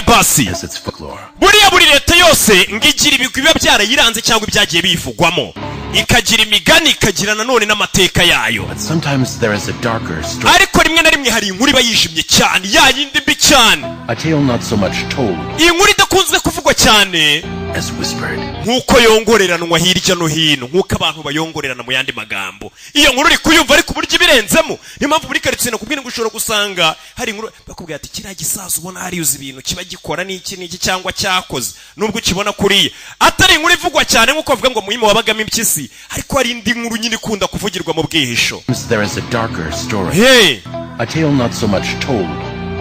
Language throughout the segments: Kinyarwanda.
basi. Has its folklore. Buriya buri leta yose ngo igira ibigwi biba byarayiranze cyangwa ibyagiye biyivugwamo, ikagira imigani, ikagira nanone n'amateka yayo. But sometimes there is a darker story. Ariko rimwe na rimwe hari inkuru iba yijimye cyane, ya yindi mbi cyane. A tale not so much told Iyi nkuru idakunzwe kuvugwa cyane as whispered. nk'uko yongoreranwa hirya no hino, nk'uko abantu bayongorerana. Mu yandi magambo, iyo nkuru uri kuyumva ariko uburyo ibirenzemo. Niyo mpamvu muri karitsiye nakubwira ngo ushobora gusanga hari inkuru bakubwira ati: "Kiriya gisaza ubona hariya, uzi ibintu kiba gikora n'iki n'iki cyangwa cyakoze," nubwo ukibona kuriya atari inkuru ivugwa cyane nk'uko bavuga ngo muhima wabagamo impyisi, ariko hari indi nkuru nyine ikunda kuvugirwa mu bwihisho. There is a darker story. Hey. A tale not so much told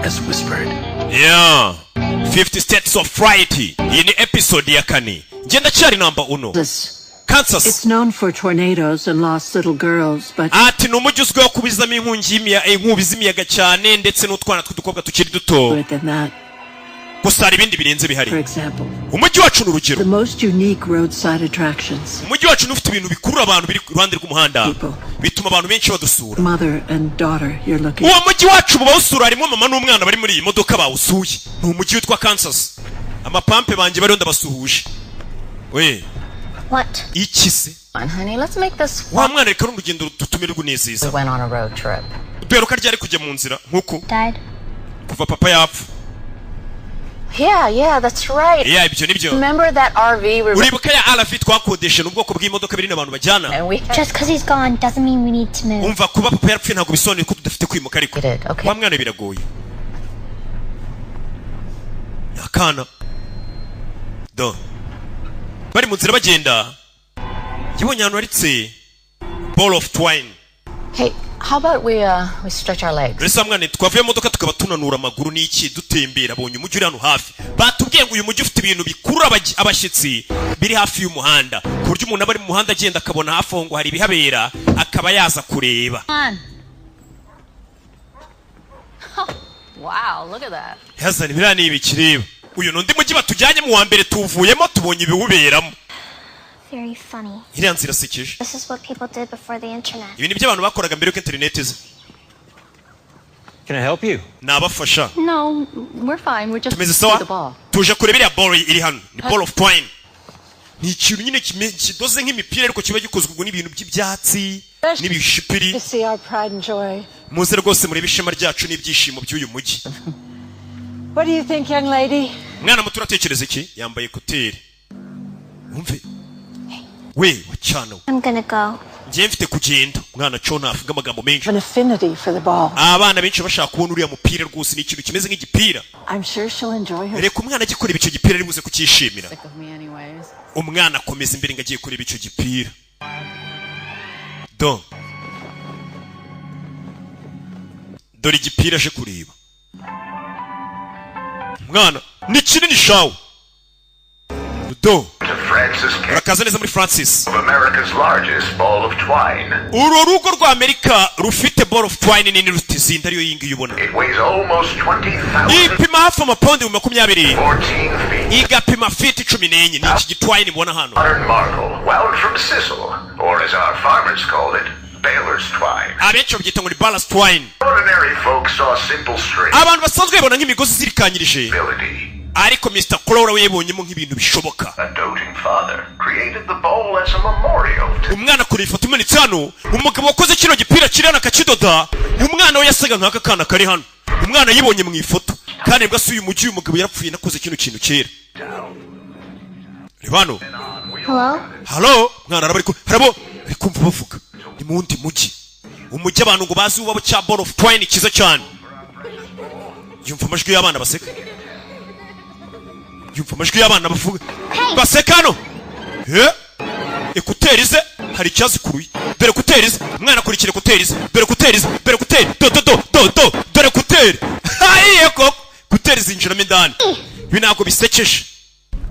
as whispered. Yeah. 50 States of Fright. Iyi ni episode ya kane. Ngenda cyari namba uno. Kansas. It's known for tornadoes and lost little girls, but Ati ni umujyi uzwiho kubizamo inkongi inkubi z'imiyaga cyane, ndetse n'utwana tw'udukobwa tukiri duto. than that. Gusa hari ibindi birenze bihari. For example, Umujyi wacu ni urugero. the most unique roadside attractions. Umujyi wacu ufite ibintu bikurura abantu biri iruhande rw'umuhanda, bituma abantu benshi badusura. Mother and daughter you're looking Uwo mujyi wacu mu bawusura harimo mama n'umwana bari muri iyi modoka bawusuye. Ni umujyi witwa Kansas. Amapampe banjye bariho, ndabasuhuje we. What? Iki se? On, honey, let's make this Wa mwana, reka runo rugendo dutumirwe unezeza. We went on a road trip. Duheruka ryari kujya mu nzira nk'uku? Died. Kuva papa yapfa. Yeah, that's right. Yeah, ibyo nibyo. Remember that RV we Uribuka ya RV twakodeshe? Ni ubwoko bw'imodoka biri n'abantu bajyana. And we Just because he's gone doesn't mean we need to move. Umva, kuba papa yarapfuye ntabwo bisobanuye ko tudafite kwimuka. Ariko wa mwana, biragoye. Ni akana do bari mu nzira bagenda, yabonye ahantu haritse ball of twine. Hey, how about we stretch our legs? Mbese wa mwana, twavuye mu modoka tukaba tunanura amaguru n'iki, dutembera. Abonye umujyi uri hano hafi. Batubwiye ngo uyu mujyi ufite ibintu bikurura abashyitsi biri hafi y'umuhanda, ku buryo umuntu aba ari mu muhanda agenda akabona hafi aho ngo hari ibihabera, akaba yaza kureba. On. Wow, look at that. Yazana biriya ni ibikireba. Uyu ni undi mujyi batujyanye. Mu wa mbere tuwuvuyemo, tubonye ibiwuberamo. Very funny. Iriya nzira irasekeje. This is what people did before the internet. Ibi ni byo abantu bakoraga mbere y'uko interineti iza. Can I help you? Nabafasha? No, we're fine. We're just Tumeze see sawa. the ball. Tuje kureba iriya ball iri hano. Ni ball of twine, ni ikintu nyine kidoze nk'imipira, ariko kiba gikozwe ubwo n'ibintu by'ibyatsi n'ibishipiri. to see our pride and joy. Muze rwose murebe ishema ryacu n'ibyishimo by'uyu mujyi. What do you think, young lady? Mwana muto, uratekereza iki? Yambaye écouteurs. Wumve we wacana we. I'm gonna go. Ngiye, mfite kugenda. Umwana co ntavuga amagambo menshi. An affinity for the ball. Abana benshi bashaka kubona uriya mupira rwose, ni ikintu kimeze nk'igipira. I'm sure she'll enjoy her. Reka umwana ajye kureba icyo gipira, ari buze kucyishimira. Sick of me anyways. Umwana akomeza imbere ngo agiye kureba icyo gipira. Do dore igipira aje kureba. Umwana ni kinini shawe. Do Francis K. Urakaza neza muri Francis of America's largest ball of twine. Uru rugo rwa Amerika rufite ball of twine nini ruta izindi, ariyo iyi ngiyi ubona. It weighs almost 20,000 Ipima hafi amapawundi 20,000, 14 feet. igapima feet 14. Ni iki gitwine mubona hano. Modern marvel, wound from sisal, or as our farmers called it, baler's twine. Abenshi babyita ngo ni baler's twine. Ordinary folks saw simple string. Abantu basanzwe babona nk'imigozi izirikanyirije, Ability. ariko Mr. Crowley we yabonyemo nk'ibintu bishoboka. A doting father created the bowl as a memorial to Umwana akora ifoto imanitse hano. Umugabo wakoze kino gipira kiri hano akakidoda, umwana we yasaga nk'aka kana kari hano. Umwana yibonye mu ifoto, kandi nibwo asuye umujyi. Uyu mugabo yarapfuye, nakoze kino kintu kera. Reba hano. Hello? Halo? Mwana araba ariko harabo ari kumva bavuga ni mu wundi mujyi, umujyi abantu ngo bazi uwabo cya ball of twine cyiza cyane. Yumva amajwi y'abana baseka, yumva amajwi y'abana bavuga baseka hano. He, écouteurs ze hari icyazikuruye. Dore écouteurs ze. Umwana akurikira écouteurs ze. Dore écouteurs ze, dore écouteurs, do do do do do, dore écouteurs. Hayiye koko, écouteurs zinjiramo indani. Ibi ntabwo bisekeje.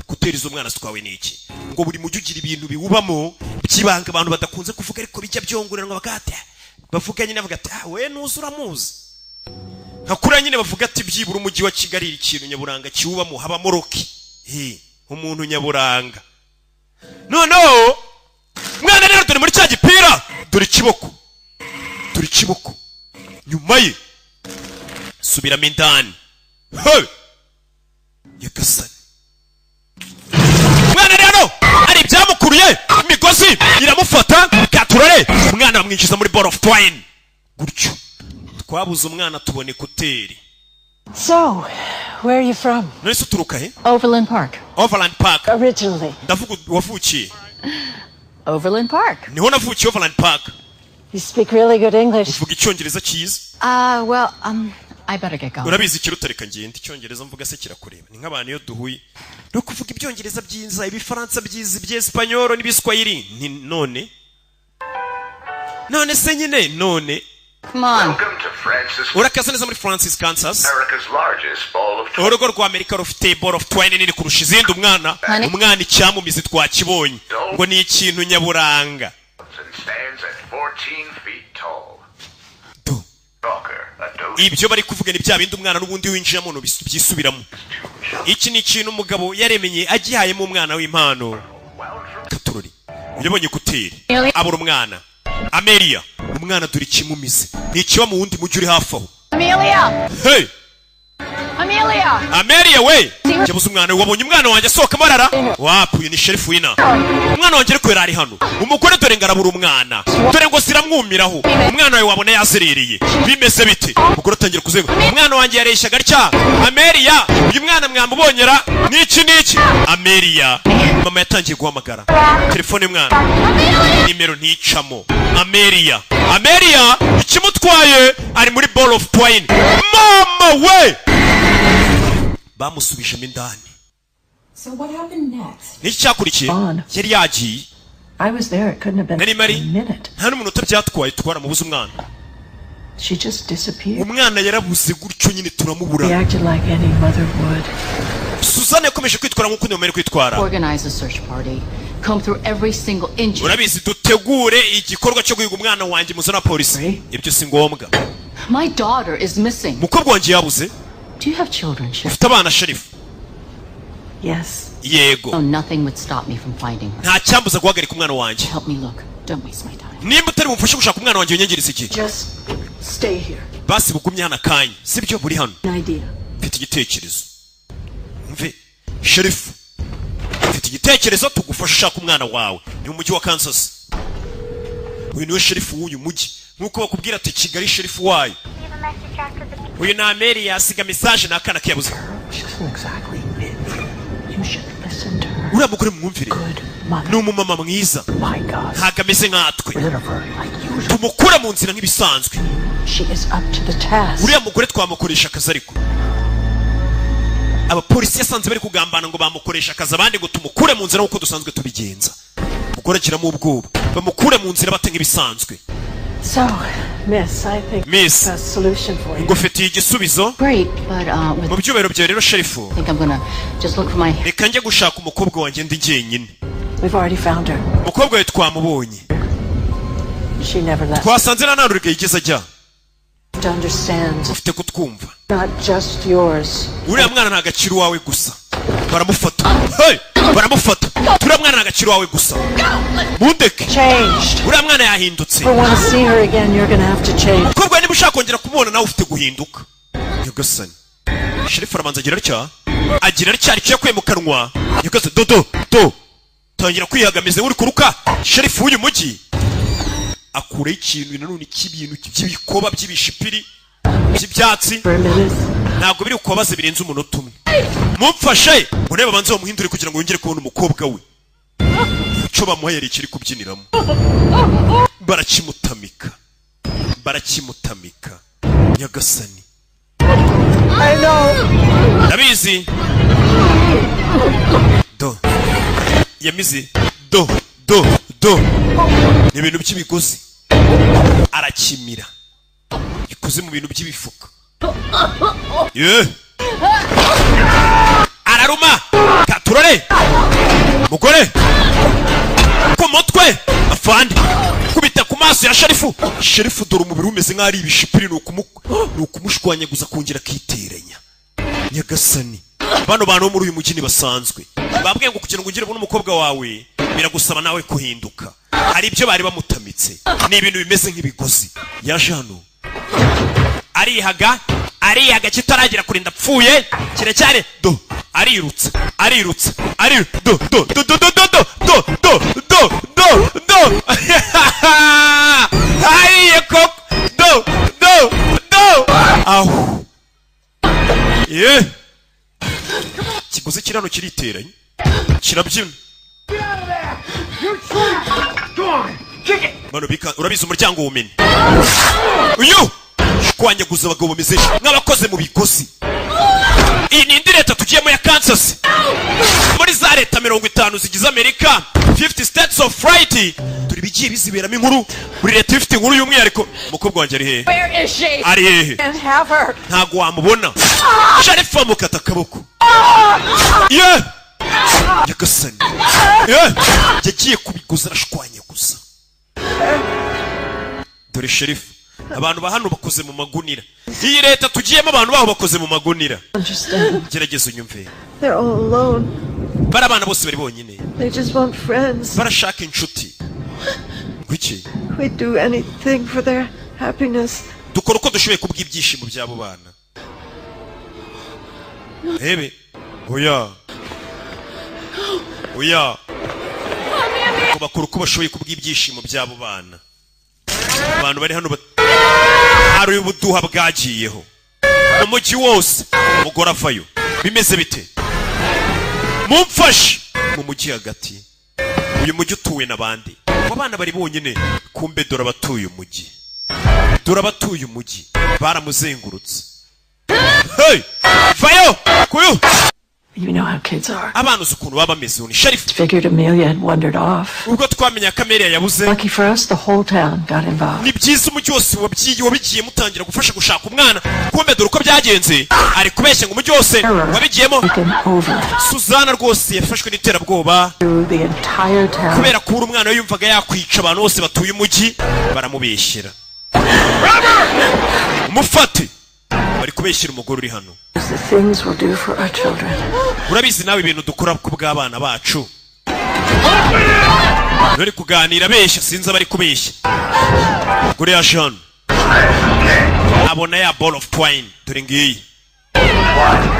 Écouteurs z'umwana zitwawe n'iki? Ngo buri mujyi ugira ibintu biwubamo by'ibanga abantu badakunze kuvuga, ariko bijya byongoranwa bagate bavuga nyine, bavuga ati: "Ah, we nuzi, uramuzi." Nka kuriya nyine bavuga ati byibura umujyi wa Kigali ikintu nyaburanga kiwubamo habamo Rocky. Eh, umuntu nyaburanga. Noneho mwana rero, dore muri cya gipira, dore ikiboko, dore ikiboko nyuma ye subiramo indani. Hey! Nyagasani, umwana rero hari ibyamukuruye, imigozi iramufata. Katurore, umwana bamwinjiza muri ball of twine gutyo. Twabuze umwana, tubona écouteurs. So, where are you from? None se uturuka he? Overland Park. Overland Park. Originally. Ndavuga wavukiye. Overland Park. Niho navukiye, Overland Park. You speak really good English. Uvuga Icyongereza cyiza. Well, I better get going. Urabizi, ikiruta reka ngende. Icyongereza mvuga se kirakureba? Ni nk'abantu iyo duhuye no kuvuga Ibyongereza byiza, Ibifaransa byiza, Ibyesipanyoro n'Ibiswahili, ni none none se nyine none. Come on. Welcome to Francis, Urakaza neza muri Francis, Kansas, America's largest ball of twine. urugo rwa Amerika rufite ball of twine nini kurusha izindi. Umwana, Honey? umwana icyamumizi twakibonye, ngo ni ikintu nyaburanga. And stands at 14 feet tall. Do. Talker, a dose Ibyo bari kuvuga ni bya bindi umwana n'ubundi winjiramo byisubiramo. Iki ni ikintu umugabo yaremenye agihayemo umwana w'impano. Katurori, yabonye écouteurs, abura umwana Amelia. Umwana dore ikimumize, ntikiba mu wundi mujyi uri hafi aho. Amelia! Hey! Amelia! Amelia we! Yabuze umwana we. Wabonye umwana wanjye asohoka amarara? Wapu, uyu ni sheriff wina. Umwana wanjye ariko yari ari hano. Umugore dore ngo arabura umwana, dore ngo ziramwumiraho. Umwana wawe wabona yazerereye, bimeze bite? Umugore atangira kuzenga. Umwana wanjye yareshyaga atya, Amelia. Uyu mwana mwamubonyera niki niki? Amelia, mama yatangiye guhamagara telefone y'umwana, nimero nticamo. Amelia, Amelia, ikimutwaye ari muri ball of twine. Mama we, bamusubijemo indani. So what happened next? Niki cyakurikiye? Yari yagiye. I was there. It couldn't have been Nari mari. a minute. Nta n'umunota byatwaye, twaramubuze umwana. She just disappeared. Umwana yarabuze gutyo nyine, turamubura. Reacted like any mother would. Suzanne yakomeje kwitwara nk'uko undi mumere kwitwara. Organize a search party. Comb through every single inch. Urabizi, dutegure igikorwa cyo guhiga umwana wanjye, muzana polisi, ibyo si ngombwa. My daughter is missing. Umukobwa wanjye yabuze. Do you have children, Sheriff? Ufite abana, sheriff? Yes. Yego. Oh, nothing would stop me from finding her. Nta cyambuza guhagarika umwana wanjye. Help me look. Don't waste my time. Nimba utari bumfashe gushaka umwana wanjye, winyangiriza igihe. Just stay here. Basi bugumye hano akanya, sibyo? Buri hano. An idea. Mfite igitekerezo. Mve sheriff, mfite igitekerezo, tugufasha ushaka umwana wawe. Ni mu mujyi wa Kansas. Uyu niwe sheriff w'uyu mujyi, nk'uko bakubwira ati Kigali sheriff wayo. Uyu ni Amelia, yasiga message, ni akana kiyabuze. She doesn't exactly fit. You should listen to her. Uriya mugore mwumvire, ni umumama mwiza. My God. Ntabwo ameze nkatwe. Rid of her like usual. Tumukure mu nzira nk'ibisanzwe. She is up to the task. Uriya mugore twamukoresha akazi, ariko abapolisi yasanze bari kugambana ngo bamukoresha akazi, abandi ngo tumukure mu nzira nk'uko dusanzwe tubigenza. Umugore agiramo ubwoba, bamukure mu nzira bate nk'ibisanzwe? So, Miss, I think Miss. a solution for you. Ngufitiye igisubizo. Great, but with Mu byubahiro byawe rero, sheriff, I think I'm gonna just look for my. reka njye gushaka umukobwa wanjye ndi jyenyine. We've already found her. Umukobwa wawe twamubonye. She never left. Twasanze nta ntarurega yigeze ajya. To understand, Ufite kutwumva. not just yours. Uriya mwana nta agaciro iwawe gusa. Baramufata, hey! Baramufata. Uriya mwana nta agaciro iwawe gusa, mundeke. Changed. Uriya mwana yahindutse. If you want to see her again, you're gonna have to change. Umukobwa, niba ushaka kongera kumubona, nawe ufite guhinduka. Nyagasani, sheriff arabanza agira atya, agira atya, icyo yakuye mu kanwa. Nyagasani, do do do, tangira kwihagamiza uri kuruka. Sheriff w'uyu mujyi akuraho ikintu nanone cy'ibintu by'ibikoba by'ibishipiri by'ibyatsi. For a minute. Ntabwo biri kubabaza birenze umunota umwe. Mumfashe ngo nawe babanze bamuhindure kugira ngo yongere kubona umukobwa we. Icyo bamuhaye kiri kubyiniramo, barakimutamika, barakimutamika. Nyagasani. I know. Ndabizi, do yamize, do do do, ni ibintu by'imigozi arakimira, bikoze mu bintu by'ibifuka. Ye araruma katurore mugore ku mutwe, afande kubita ku maso ya sheriff. Sheriff dore umubiri umeze nk'aho ari ibishipiri, ni ukumushwanyaguza kongera akiteranya. Nyagasani, bano bantu bo muri uyu mujyi ntibasanzwe. Babwiye ngo kugira ngo ugire ubone umukobwa wawe biragusaba nawe kuhinduka. Hari ibyo bari bamutamitse, ni ibintu bimeze nk'ibigozi. Yaje hano arihaga, arihaga, kitaragera kurinda apfuye kiracyari do. Arirutse, arirutse, ari do do do do do do do do do do do do. Ayiye koko! Do do do, aho ye kiguzi kirano kiriteranye, kirabyina. Bano bika, urabizi umuryango wumene uyu shwanyaguza. Abagabo bameze nk'abakoze mu bigozi. Iyi ni indi leta tugiyemo ya Kansas, muri za leta 50 zigize Amerika, 50 States of Fright. Turi bigiye biziberamo inkuru, buri leta ifite inkuru y'umwihariko. Umukobwa wanjye ari hehe? Where is she? Ari hehe? Can't have her. Ntabwo wamubona. Sharifa amukata akaboko ye. Nyagasani ye, yagiye kubiguza, arashwanyaguza. Dore sherifu, abantu ba hano bakoze mu magunira. Iyi leta tugiyemo, abantu baho bakoze mu magunira. Understand. Gerageza unyumve. They're all alone. Bari abana bose bari bonyine. They just want friends. Barashaka inshuti. Ngwiki? We'd do anything for their happiness. Dukora uko dushoboye kubw'ibyishimo by'abo bana. Rebe, oya oya, ngo bakora uko bashoboye kubw'ibyishimo by'abo bana. Abantu bari hano hari ubuduha bwagiyeho mu mujyi wose. Umugore avayo, bimeze bite? Mumfashe mu mujyi hagati. Uyu mujyi utuwe n'abandi, abo abana bari bonyine. Kumbe dore abatuye umujyi, dore abatuye umujyi baramuzengurutse. Hey! Vayo kuyu. You know how kids are. Abana uzi ukuntu baba bameze. Ni sheriff. Figured Amelia had wandered off. Ubwo twamenya ko Amelia yabuze. Lucky for us, the whole town got involved. Ni byiza, umujyi wose wabyiye, wabigiye mutangira gufasha gushaka umwana. Kumbe dore uko byagenze, ari kubeshya ngo umujyi wose wabigiyemo. Taken over Suzana rwose yafashwe n'iterabwoba through the entire town. kubera kubura umwana we, yumvaga yakwica abantu bose batuye umujyi. Baramubeshyera, mufate. Bari kubeshyira umugore uri hano. The things we'll do for our children. Urabizi nawe ibintu dukora ku bw'abana bacu. Bari kuganira abeshya, sinzi abari kubeshya. Umugore yaje hano, abona ya ball of twine. Dore ngiyi.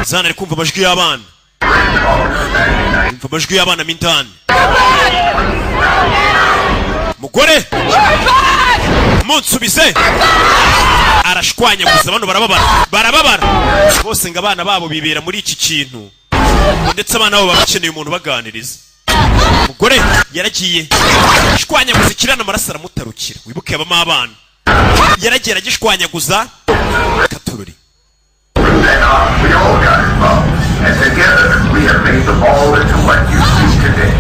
Zana ari kumva amajwi y'abana, yumva amajwi y'abana mo indani. Mugore, munsubize! Arashwanyaguza bano, barababara, barababara bose. Ngo abana babo bibera muri iki kintu, ndetse abana babo baba bakeneye umuntu ubaganiriza. Umugore yaragiye ashwanyaguza ikirana, amaraso aramutarukira. Wibuke habamo abana. Yaragiye aragishwanyaguza katururi. Then on, we all got involved, and together we have made them all into what you see today.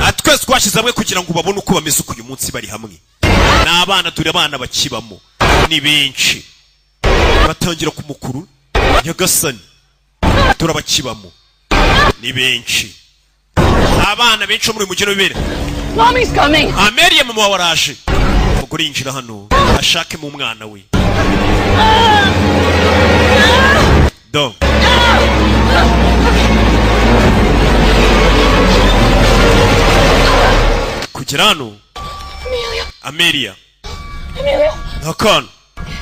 Ah, twese twashyize hamwe kugira ngo babone uko bameze uko uyu munsi bari hamwe. Ni abana, turi abana bakibamo ni benshi. Batangira kumukuru. Nyagasani, turabakibamo ni benshi, abana benshi bo muri uyu mujyi w'ibere. Mommy's coming. Amelia, mama wawe araje. Umugore yinjira hano ashake mu mwana we. Do kugera hano. Amelia. Amelia. Amelia. Ntakana.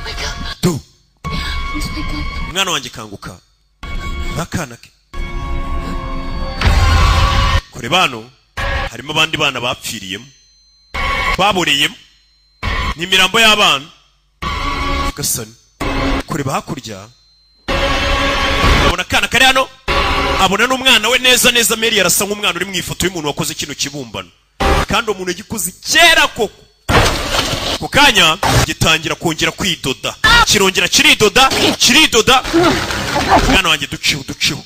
Wake up. Do. Please wake up. Mwana wanjye, kanguka. N'akana ke kure. Bano harimo abandi bana bapfiriyemo, baboreyemo, ni imirambo y'abana gasani. Kureba hakurya, abona akana kari hano, abona n'umwana we neza neza. Mary arasa nk'umwana uri mu ifoto y'umuntu wakoze kino kibumbano, kandi uwo muntu yagikoze kera koko. Ako kanya gitangira kongera kwidoda, kirongera kiridoda, kiridoda. Mwana wanjye, duciho, duciho,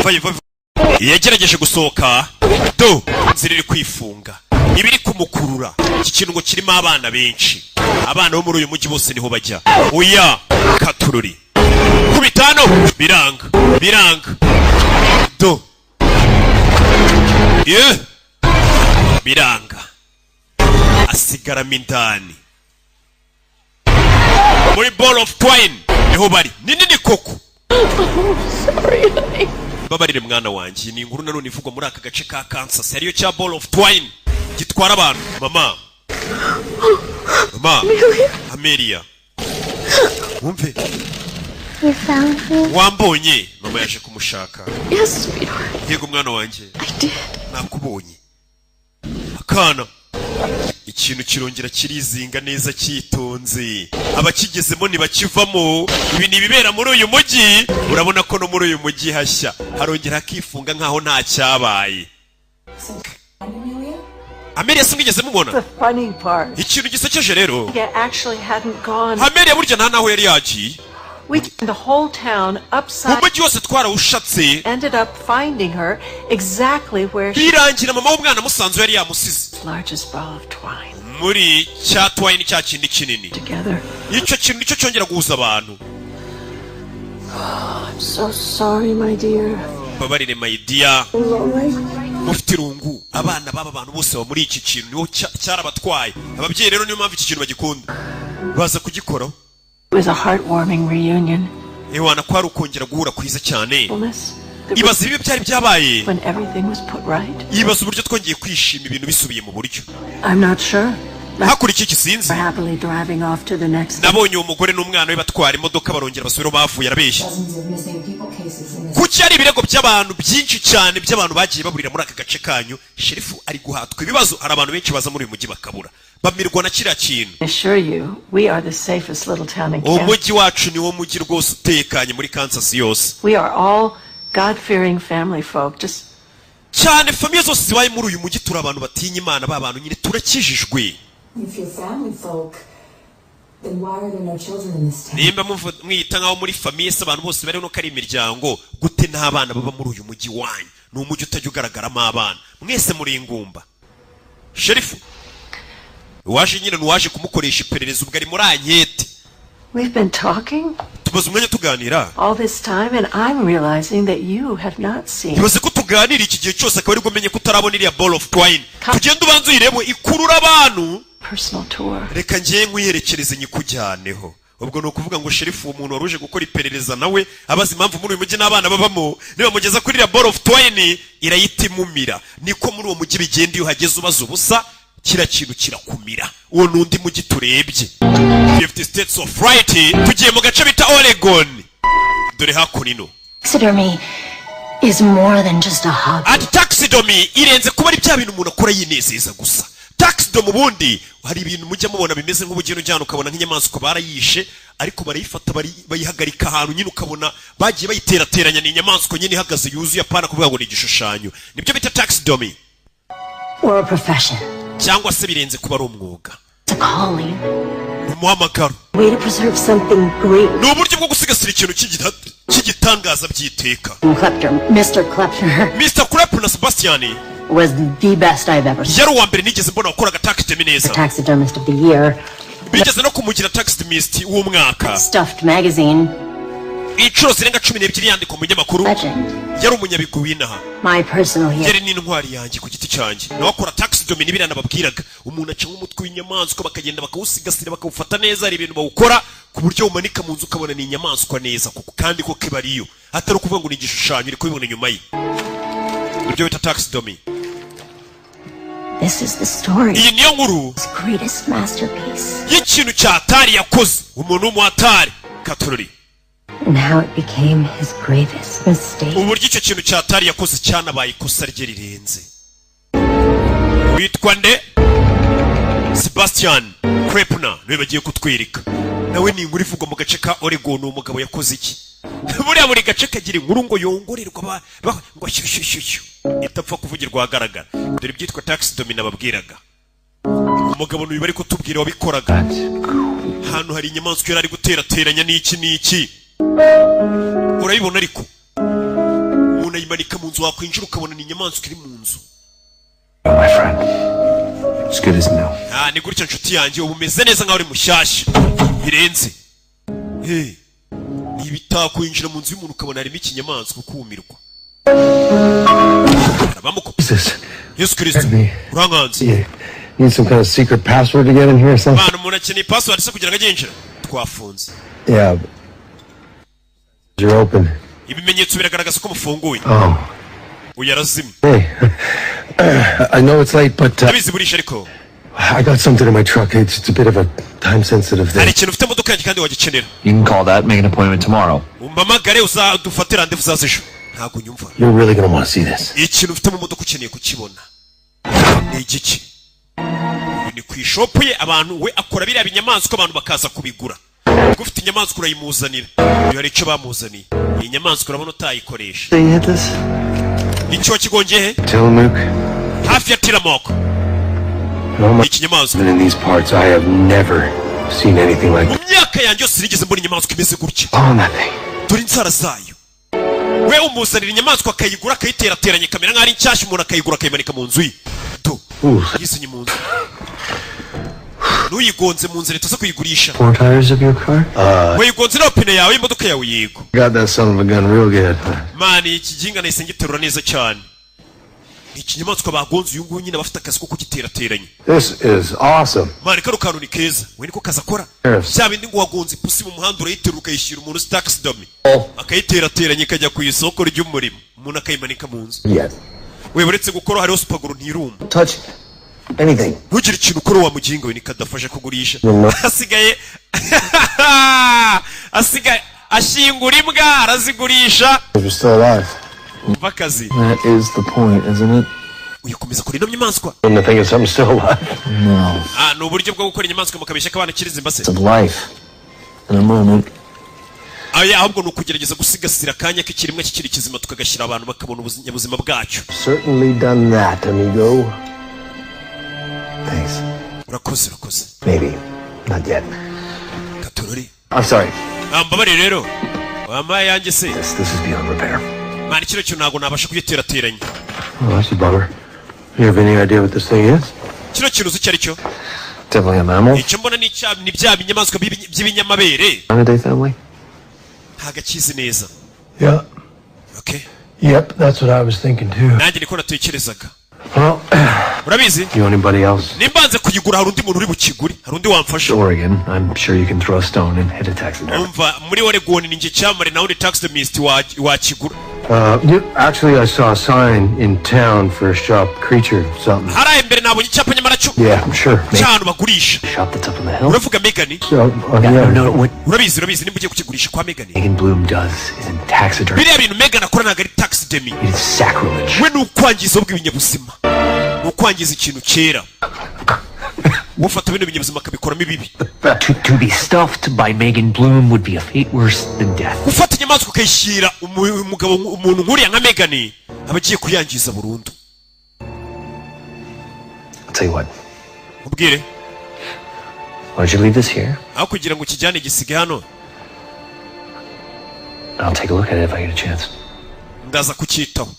vayo, vayo. Yagerageje gusohoka, do inzira iri kwifunga, iba iri kumukurura. Iki kintu ngo kirimo abana benshi, abana bo muri uyu mujyi bose niho bajya. Oya katururi, kubita hano biranga, biranga. Do ye biranga, asigaramo indani muri ball of twine. Niho bari, ni nini koko. Sorry, honey. Babarire mwana wanjye. Ni inkuru nanone ivugwa muri aka gace ka Kansas, ariyo cya ball of twine gitwara abantu. Mama, mama. Amelia, wumve. You found me? Wambonye mama? Mama yaje kumushaka. Yes, sweetheart. Yego, mwana wanjye. I did. Nakubonye. Akana, ikintu kirongera kirizinga neza cyitonze. Abakigezemo ntibakivamo. Ibi ni ibibera muri uyu mujyi. Urabona ko no muri uyu mujyi hashya, harongera hakifunga nkaho nta cyabaye. Amelia se mwigeze mubona? The funny part. Ikintu gisekeje rero, I actually hadn't gone. Amelia burya nta naho yari yagiye. We turned the whole town upside. Umujyi wose twarawushatse. Ended up finding her exactly where she Birangira mama w'umwana musanze yari yamusize. Largest ball of twine. Muri cya twine, cya kindi kinini. Together. Icyo kintu nicyo cyongera guhuza abantu. I'm so sorry, my dear. Babarire, my dear. Lonely. Mufite irungu. Abana b'aba bantu bose baba muri iki kintu, niho cyarabatwaye. Ababyeyi rero niyo mpamvu iki kintu bagikunda, baza kugikoraho. It was a heartwarming reunion. Ewana, ko ari ukongera guhura kwiza cyane. Fullness. Ibaza ibibi byari byabaye. When everything was put right. Ibaza uburyo twongeye kwishima ibintu bisubiye mu buryo. I'm not sure. Hakurikiye iki sinzi. We're happily driving off to the next. Nabonye uwo mugore n'umwana we batwara imodoka, barongera basubira aho bavuye. Arabeshya. Dozens of missing people cases in this. Kuki hari ibirego by'abantu byinshi cyane by'abantu bagiye baburira muri aka gace kanyu? Sheriff ari guhatwa ibibazo. Hari abantu benshi baza muri uyu mujyi bakabura, bamirwa na kiriya kintu. I assure you, we are the safest little town in Kansas. Umujyi wacu niwo mujyi rwose utekanye muri Kansas yose. We are all God-fearing family folk. Just Cyane, famille zose zibaye muri uyu mujyi, turi abantu batinya Imana, ba bantu nyine turakijijwe. If you're family folk, then why are there no children in this town? Nimba mwiyita nk'aho muri famille se, abantu bose bariho nuko ari imiryango, gute nta bana baba muri uyu mujyi wanyu? Ni umujyi utajya ugaragaramo abana, mwese muri ingumba. Sheriff uwaje nyine ni uwaje kumukoresha iperereza, ubwo ari muri enquête. We've been talking Tumaze umwanya tuganira. all this time, and I'm realizing that you have not seen. Ibaze ko tuganira iki gihe cyose, akaba aribwo menye ko utarabona iriya ball of twine. Tugende ubanze uyirebe, ikurura abantu. Personal tour. Reka ngiye nkwiyerekereze, nyikujyaneho. Ubwo ni ukuvuga ngo sheriff, uwo muntu wari uje gukora iperereza nawe abaza impamvu muri uyu mujyi n'abana babamo, nibamugeza kuri iriya ball of twine irayita imumira. Niko muri uwo mujyi bigenda, iyo uhageze ubaza ubusa, kiriya kintu kirakumira. Uwo ni undi mujyi turebye, 50 States of Fright. Tugiye mu gace bita Oregon. Dore hakuno ino. Taxidermy is more than just a hobby. Ati taxidermy irenze kuba ari bya bintu umuntu akora yinezeza gusa. Taxidermy ubundi hari ibintu mujya mubona bimeze nk'ubugeni, ujyana ukabona nk'inyamaswa barayishe, ariko barayifata bayihagarika ahantu nyine, ukabona bagiye bayiterateranya, ni inyamaswa nyine ihagaze yuzuye, apana kuvuga ngo ni igishushanyo. Nibyo bita taxidermy. Or a profession. Cyangwa se birenze kuba ari umwuga. It's a calling. Ni umuhamagaro. Way to preserve something great. Ni uburyo bwo gusigasira ikintu cy'igitangaza by'iteka. Klepter, Mr. Klepter, Mr. Klepner na Sebastian was the best I've ever seen. yari uwa mbere nigeze mbona wakoraga taxidermy neza. Taxidermist of the year. Bigeze no kumugira taxidermist w'umwaka. Stuffed magazine. Inshuro zirenga 12 yandikwa mu binyamakuru. Legend. Yari umunyabigwi w'inaha. My personal hero. Yari n'intwari yanjye ku giti cyanjye. Nawe akora taxidermy, n'ibiriya nababwiraga, umuntu aca nk'umutwe w'inyamaswa, bakagenda bakawusigasira, bakawufata neza. Hari ibintu bawukora ku buryo umanika mu nzu ukabona ni inyamaswa neza kuko kandi ko kiba ariyo, atari ukuvuga ngo ni igishushanyo. Uri kubibona inyuma ye, ibyo bita taxidermy. This is the story. Iyi niyo nkuru His greatest masterpiece. y'ikintu cya atari yakoze, umuntu w'umuhatari katorori. And how it became his gravest mistake. Uburyo icyo kintu cya atari yakoze cyanabaye ikosa rye rirenze. Witwa nde? Sebastian Krepner niwe bagiye kutwereka. Nawe ni inkuru ivugwa mu gace ka Oregon. Uwo mugabo yakoze iki? Buriya buri gace kagira inkuru ngo yongorerwa ngo shyushyushyushyu, itapfa kuvugirwa ahagaragara. Dore ibyitwa taxidermy nababwiraga. Umugabo n'uyu bari kutubwira wabikoraga. Hano hari inyamaswa yari ari guterateranya n'iki n'iki, urabibona, ariko umuntu ayimanika mu nzu, wakwinjira ukabona ni inyamaswa iri mu nzu. My friend. It's good as new. Ah, ni gutya nshuti yanjye, ubu umeze neza nkaho uri mushyashya birenze. Hey, ni ibitakwinjira mu nzu y'umuntu ukabona harimo ikinyamaswa, ukumirwa. Jesus. Yesu Kirisito, urankanze. You need some kind of secret password to get in here or something? Mwana, umuntu akeneye password se kugira ngo ajye yinjira? Twafunze. Yeah. You're open. Ibimenyetso biragaragaza ko mufunguye. Oh. Uyu arazimye. Hey. I know it's late, but Ndabizi burisha, ariko I got something in my truck. It's a bit of a time sensitive Hari thing. Ikintu ufite mu modoka yanjye kandi wagikenera. You can call that, make an appointment tomorrow. Umpamagare uzadufate rendez-vous uzaza ejo. Ntabwo unyumva. You're really gonna want to see this. Ikintu ufite mu modoka ukeneye kukibona ni igiki? Uyu ni ku ishop ye. Abantu we akora biriya binyamaswa, abantu bakaza kubigura. Ubwo ufite inyamaswa urayimuzanira. Uyu hari icyo bamuzaniye. Iyi nyamaswa urabona utayikoresha. So you hit this? Icyo wakigongeye he? Tillamook. Hafi ya Tillamook. No, my Ikinyamaswa. Been in these parts. I have never seen anything like Mu myaka yanjye yose sinigeze mbona inyamaswa imeze gutya. On that thing. Dore inzara zayo. We umuzanira inyamaswa akayigura, akayiterateranya, ikamera nk'aho ari nshyashya, umuntu akayigura akayimanika mu nzu ye. Do yizinye mu nzu, n'uyigonze mu nzira itaza kuyigurisha. Four tires of your car? Wayigonze n'amapine yawe y'imodoka yawe? Yego. Got that son of a gun real good. Man, iki gihinga nahise ngiterura neza cyane. Ni ikinyamaswa bagonze. Uyu nguyu nyine aba afite akazi ko kugiterateranya. This is awesome. Man, kano kantu ni keza. We niko kazi akora. Yes. Bya bindi ngo wagonze ipusi mu muhanda, urayiterura ukayishyira umuntu uzi taxidermy, akayiterateranya ikajya ku isoko ry'umurimo, umuntu akayimanika mu nzu. Yes. We uretse gukora hariho super glue, ntiruma. Touch anything. Ntugire ikintu ukora wa mugingo we. Nikadafasha kugurisha. No. Asigaye ashyingura imbwa arazigurisha. You're still alive. Umva akazi. That is the point, isn't it? Uyu komeza kuri ino nyamaswa. And the thing is, I'm still alive. No. Ah, ni uburyo bwo gukora inyamaswa mukabeshya ko abana kirizimba se. It's of life. In a moment. Aya ahubwo ni ukugerageza gusigasira akanya k'ikiremwa kikiri kizima, tukagashyira abantu bakabona ubuzima bwacyo. Certainly done that, amigo. Thanks. Urakoze, urakoze. Maybe. Not yet. Katorori. I'm sorry. Ah, mbabarire rero, wampaye yanjye se. This is beyond repair. Man, kino kintu ntabwo nabasha kugiterateranya. Oh, that's a bummer. You have any idea what this thing is? Kino kintu uzi icyo ari cyo? Definitely a mammal. Icyo mbona ni bya binyamaswa by'ibinyamabere. Ranidae family? Ntabwo akizi neza. Yeah. Okay. Yep, that's what I was thinking too. Nanjye niko natekerezaga. Well, Urabizi, you anybody else? Nimbanze kuyigura hari undi muntu uri bukigure? Hari undi wamfasha? Oregon. I'm sure you can throw a stone and hit a taxidermist. Umva, muri Oregon ni njye cyamare, nawe uri taxidermist wakigura. You, actually, I saw a sign in town for a shop creature something. Hariya imbere nabonye icyapa nyamara cyo Yeah, I'm sure. cy'ahantu bagurisha. Shop that's up on the hill. Uravuga Megan? So, yeah. No, what Urabizi, urabizi, nimba ugiye kukigurisha kwa Megan. Megan Bloom does isn't taxidermy. Biriya bintu Megan akora ntabwo ari taxidermy. It is sacrilege. We ni ukwangiza bw'ibinyabuzima, ni ukwangiza ikintu cyera. Ufata bino binyabuzima akabikoramo ibibi. To be stuffed by Megan Bloom would be a fate worse than death. Gufata inyamaswa ukayishyira umugabo, umuntu nk'uriya nka Megan, aba agiye kuyangiza burundu. I'll tell you what. Ubwire. Why don't you leave this here? Aho kugira ngo ukijyane, gisige hano. I'll take a look at it if I get a chance. Ndaza kucyitaho,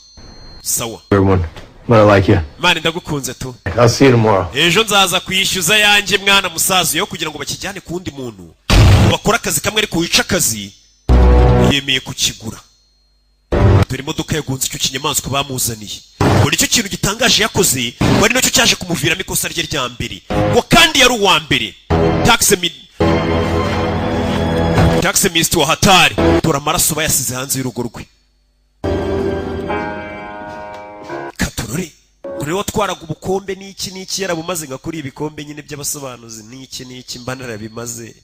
sawa. Weird one. But I like you. Man, ndagukunze tu. I'll see you tomorrow. Ejo nzaza kwishyuza yanjye mwana musaza. Yo kugira ngo bakijyane ku wundi muntu bakora akazi kamwe ariko wica akazi, yemeye kukigura. Dore imodoka yagonze icyo kinyamaswa bamuzaniye. Ngo nicyo kintu gitangaje yakoze, ngo ari nacyo cyaje kumuviramo ikosa rye rya mbere, ngo kandi yari uwa mbere taxidermist wa hatari. Dore amaraso bayasize hanze y'urugo rwe. Katorore ngo niwe watwaraga ubukombe n'iki n'iki, yarabumaze nka kuri ibikombe nyine by'abasobanuzi n'iki n'iki, mba narabimaze.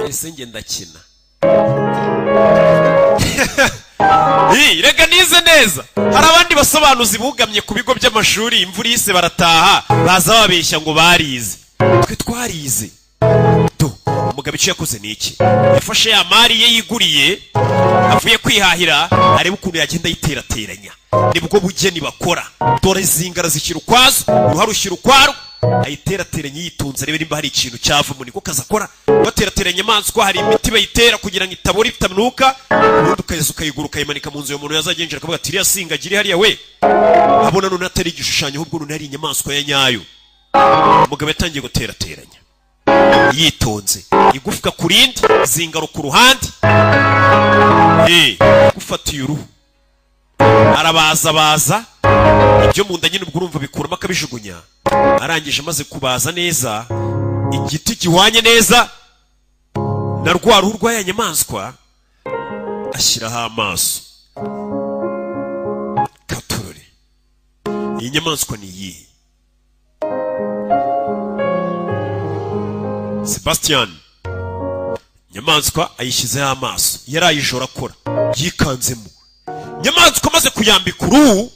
Ese njye ndakina? Ii, reka nize neza. Hari abandi basobanuzi bugamye ku bigo by'amashuri, imvura ihise barataha, baza babeshya ngo barize. Twe twarize. Do umugabo icyo yakoze ni iki? Yafashe ya mari ye yiguriye avuye kwihahira, arebe ukuntu yagenda ayiterateranya. Nibwo bugeni bakora. Dore zingara zishyira ukwazo, uruhare rushyira ukwarwo, ayiterateranya yitunze, arebe nimba hari ikintu cyavamo. Niko kazi akora, baterateranya inyamaswa. Hari imiti bayitera kugira ngo itabora, itanuka, ubundi ukaza ukayigura ukayimanika mu nzu. Uyu muntu yazajya yinjira akavuga ati: "Iriya singagira iri hariya." We abona none atari igishushanyo, ahubwo none ari inyamaswa ya nyayo. Umugabo yatangiye guterateranya yitonze, igufwa ku rindi, zingaro ku ruhande. Gufatiye uruhu arabazabaza ibyo mu nda nyine, ubwo urumva bikuramo akabijugunya. Arangije, amaze kubaza neza igiti gihwanye neza na rwa ruhu rwa ya nyamaswa, ashyiraho amaso. Katorore Iyi nyamaswa ni iyihe? Sebastian nyamaswa ayishyizeho amaso, yaraye ijoro akora, yikanzemo nyamaswa amaze kuyambika uruhu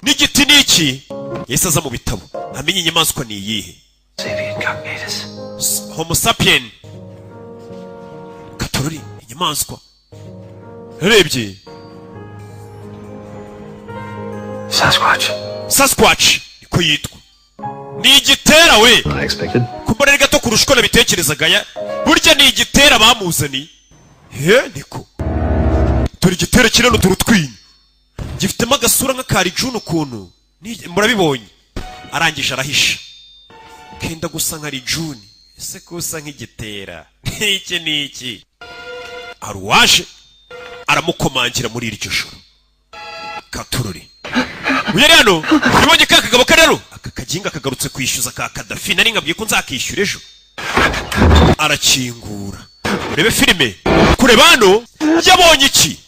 n'igiti n'iki, yahise aza mu bitabo amenye inyamaswa ni iyihe. Homo sapien katorori inyamaswa yarebye. Sasquatch. Sasquatch niko yitwa, ni igitera we. Kumbona ari gato kurusha uko nabitekerezaga, ya burya ni igitera bamuzaniye. He niko dore igitera kinini, turutwinyo gifitemo agasura nk'akari june ukuntu murabibonye. Arangije arahisha kenda gusa nka june, ese kusa nk'igitera iki niki. Aruwaje aramukomangira muri iryo joro katururi. Uyu hano ubonye ka kagabo karero, aka kaginga kagarutse kwishyuza ka Kadafi, nari nkabwiye ko nzakishyura ejo. Arakingura urebe filime, kureba hano yabonye iki,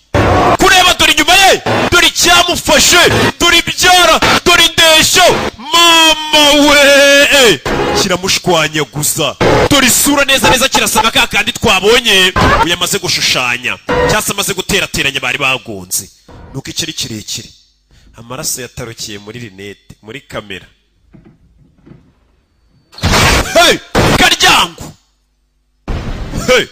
kureba dore inyuma ye, dore icyamufashe, dore ibyara, dore indeshyo, mama we kiramushwanyaguza. Dore isura neza neza kirasa nka ka kandi twabonye uyu amaze gushushanya cyangwa se amaze guterateranya bari bagonze, nuko ikiri kirekire amaraso yatarukiye muri rinete muri kamera. Hey! Karyango! Hey!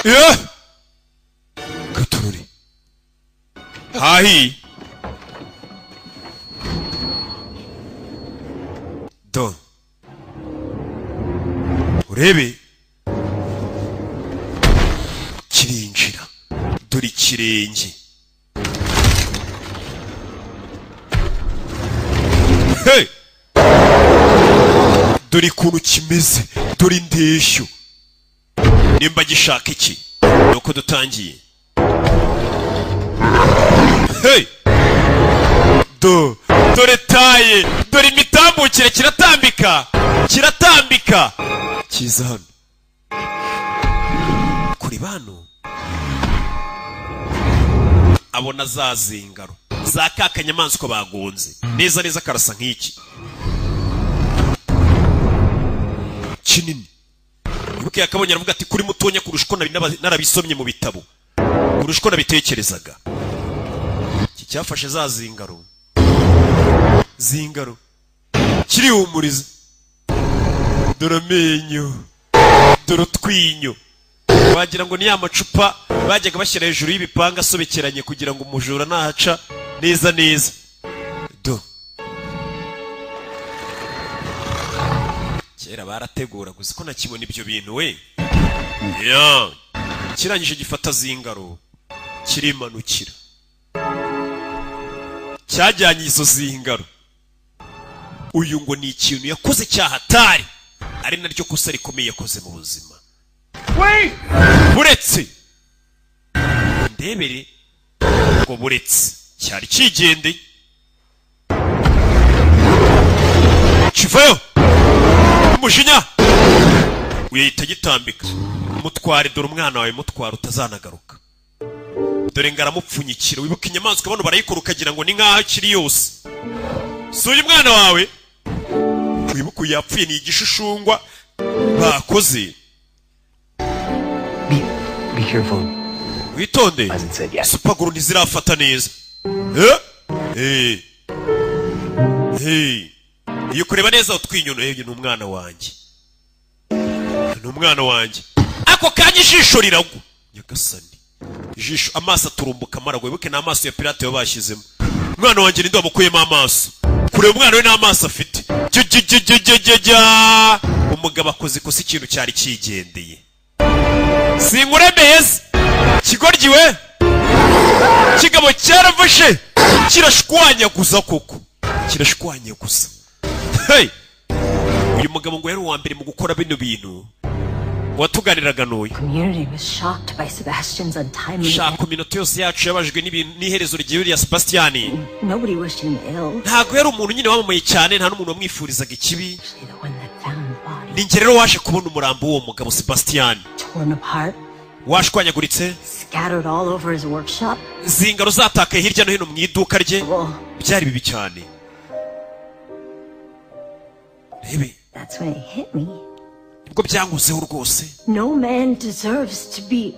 Yeah! Gatururi. Hahi. Do. Urebe kirinjira. Dore ikirenge. Hey! Dore ikuntu kimeze, dore indeshyo. Nimba gishaka iki nuko dutangiye. Hey! Do dore taye, dore imitambukire, kiratambika, kiratambika kiza hano kuri bano abona za zingaro za ka kanyamaswa bagonze neza neza, karasa nk'iki kinini. Ibuke yakabonye aravuga ati kuri mutonya kurusha uko narabisomye mu bitabo, kurusha uko nabitekerezaga. Iki cyafashe za zingaro zingaro kirihumuriza, dore amenyo, dore utwinyo, wagira ngo ni ya macupa bajyaga bashyira hejuru y'ibipanga asobekeranye kugira ngo umujura nahaca neza neza. Do kera barategura gusa ko nakibona ibyo bintu we. Ya kirangije gifata zingaro kirimanukira, cyajyanye izo zingaro. Uyu ngo ni ikintu yakoze cyahatari, ari naryo kosa rikomeye yakoze mu buzima. Buretse ndebere ngo buretse cyari kigendeye kivayo umujinya uyahita gitambika, mutware dore umwana wawe, mutware utazanagaruka. Dore ngaramupfunyikira, wibuka inyamaswa bano barayikora ukagira ngo ni nkaho akiri yose. Si uyu mwana wawe, wibuka yapfuye ni igishushungwa bakoze. Be careful. Witonde, supaguru ntizirafata neza. Iyo kureba neza utwinyono, ni umwana wanjye, ni umwana wanjye. Ako kanya ijisho riragwa, nyagasani, ijisho amaso aturumbuka amaragwa. Wibuke n'amaso ya pirate bashyizemo. Umwana wanjye ninde wamukuyemo amaso? Kureba umwana we n'amaso afite. Umugabo akoze ikosa, ikintu cyari kigendeye. Sinkuremeze kigoryi we, kigabo cyaravashe kirashwanyaguza koko, kirashwanyaguza. Hey! Uyu mugabo ngo yari uwa mbere mu gukora bino bintu watuganiraga n'uyu. Community was shocked by Sebastian's untimely Shaka minota yose yacu yabajwe n'iherezo ry'uriya Sebastian. Nobody wished him ill. Ntago yari umuntu nyine wamamaye cyane, nta n'umuntu wamwifurizaga ikibi. Ni njye rero waje kubona umurambo w'uwo mugabo Sebastian Torn apart Washwanyaguritse. Scattered all over his workshop. Zingaro zatakaye hirya no hino mu iduka rye. Byari bibi cyane, rebe. That's when it hit me. Nibwo byanguzeho rwose. No man deserves to be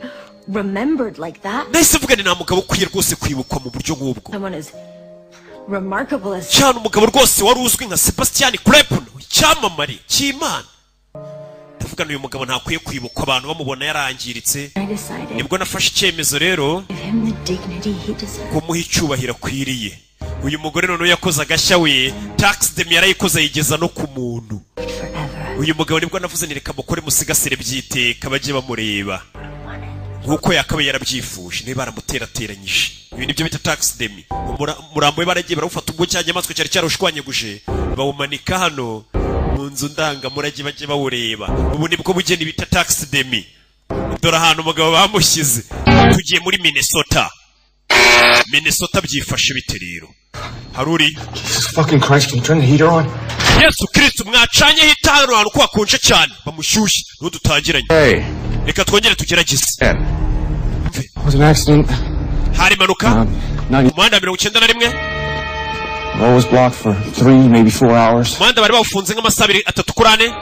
remembered like that. Nahise mvuga ni nta mugabo ukwiye rwose kwibukwa mu buryo nk'ubwo. Someone as remarkable as Cyane, umugabo rwose wari uzwi nka Sebastian Clapton, icyamamare cy'Imana. Ndavuga uyu mugabo ntakwiye kwibukwa abantu bamubona yarangiritse. I decided Nibwo nafashe icyemezo rero give him the dignity he deserves. kumuha icyubahiro akwiriye. Uyu mugore noneho yakoze agashya, we taxidermy yarayikoze, ayigeza no ku muntu. Uyu mugabo nibwo navuze ni reka mukore musigasire byiteka, bajye bamureba nk'uko yakabaye yarabyifuje. Niba baramuterateranyije, ibi nibyo bita taxidermy. Umurambo we baragiye barawufata, ubwo cya nyamaswa cyari cyarawushwanyaguje, bawumanika hano mu nzu ndangamurage, bajye bawureba. Ubu nibwo bugeni bita taxidermy. Dore ahantu umugabo bamushyize. Tugiye muri Minnesota. Minnesota byifashe bite rero? Hari uri? Jesus fucking Christ, can you turn the heater on? Yesu Kristu, mwacanyeho itara ahantu ko hakonje cyane, bamushyushye n'udutangiranye. Hey. Reka twongere tugerageze. It was an accident. Hari impanuka 90 umuhanda wa 91. Road was blocked for 3, maybe 4 hours. Umuhanda bari bawufunze nk'amasaha 2, 3 kuri 4.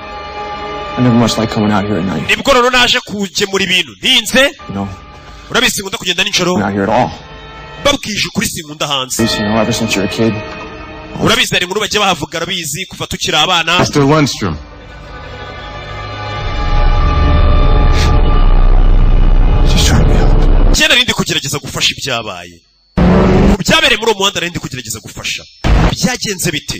I never much like coming out here at night. Nibwo rero naje kugemura ibintu ntinze. You know, Urabizi sinkunda kugenda nijoro. not here at all. Babwije ukuri, sinkunda hanze. Ever since you're a kid. Urabizi, hari inkuru bagiye bahavuga, arabizi kuva tukiri abana. Mr. Lundstrom. Just trying to help. Njye nari ndi kugerageza gufasha ibyabaye ku byabereye muri uwo muhanda, nari ndi kugerageza gufasha. Byagenze bite?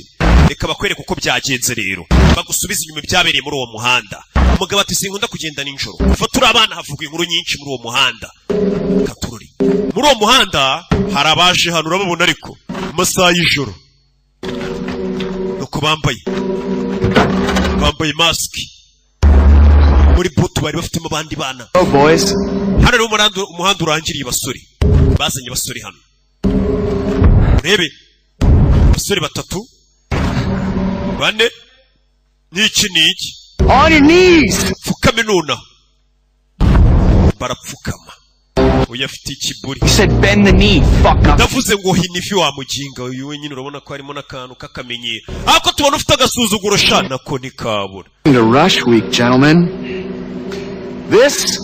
Reka bakwereke uko byagenze rero, bagusubize inyuma ibyabereye muri uwo muhanda. Umugabo ati sinkunda kugenda nijoro, kuva turi abana havugwa inkuru nyinshi muri uwo muhanda. Katururi, muri uwo muhanda hari abaje hano, urababona, ariko mu masaha y'ijoro, nuko bambaye masiki, muri butu bari bafitemo abandi bana. Oh, boys. Hano rero umuhanda urangiriye. Basore, bazanye abasore hano, urebe abasore batatu, bane, n'iki n'iki. On your knees! Pfukame nonaha. Barapfukama. Uyu afite ikiburi. You said bend the knee, fuck up. Ndavuze ngo hina ivi, wa muginga. Uyu wenyine urabona ko harimo n'akantu k'akamenyero, ariko tubona ufite agasuzuguro sha, nako ntikabura. To Rush Week, gentlemen. This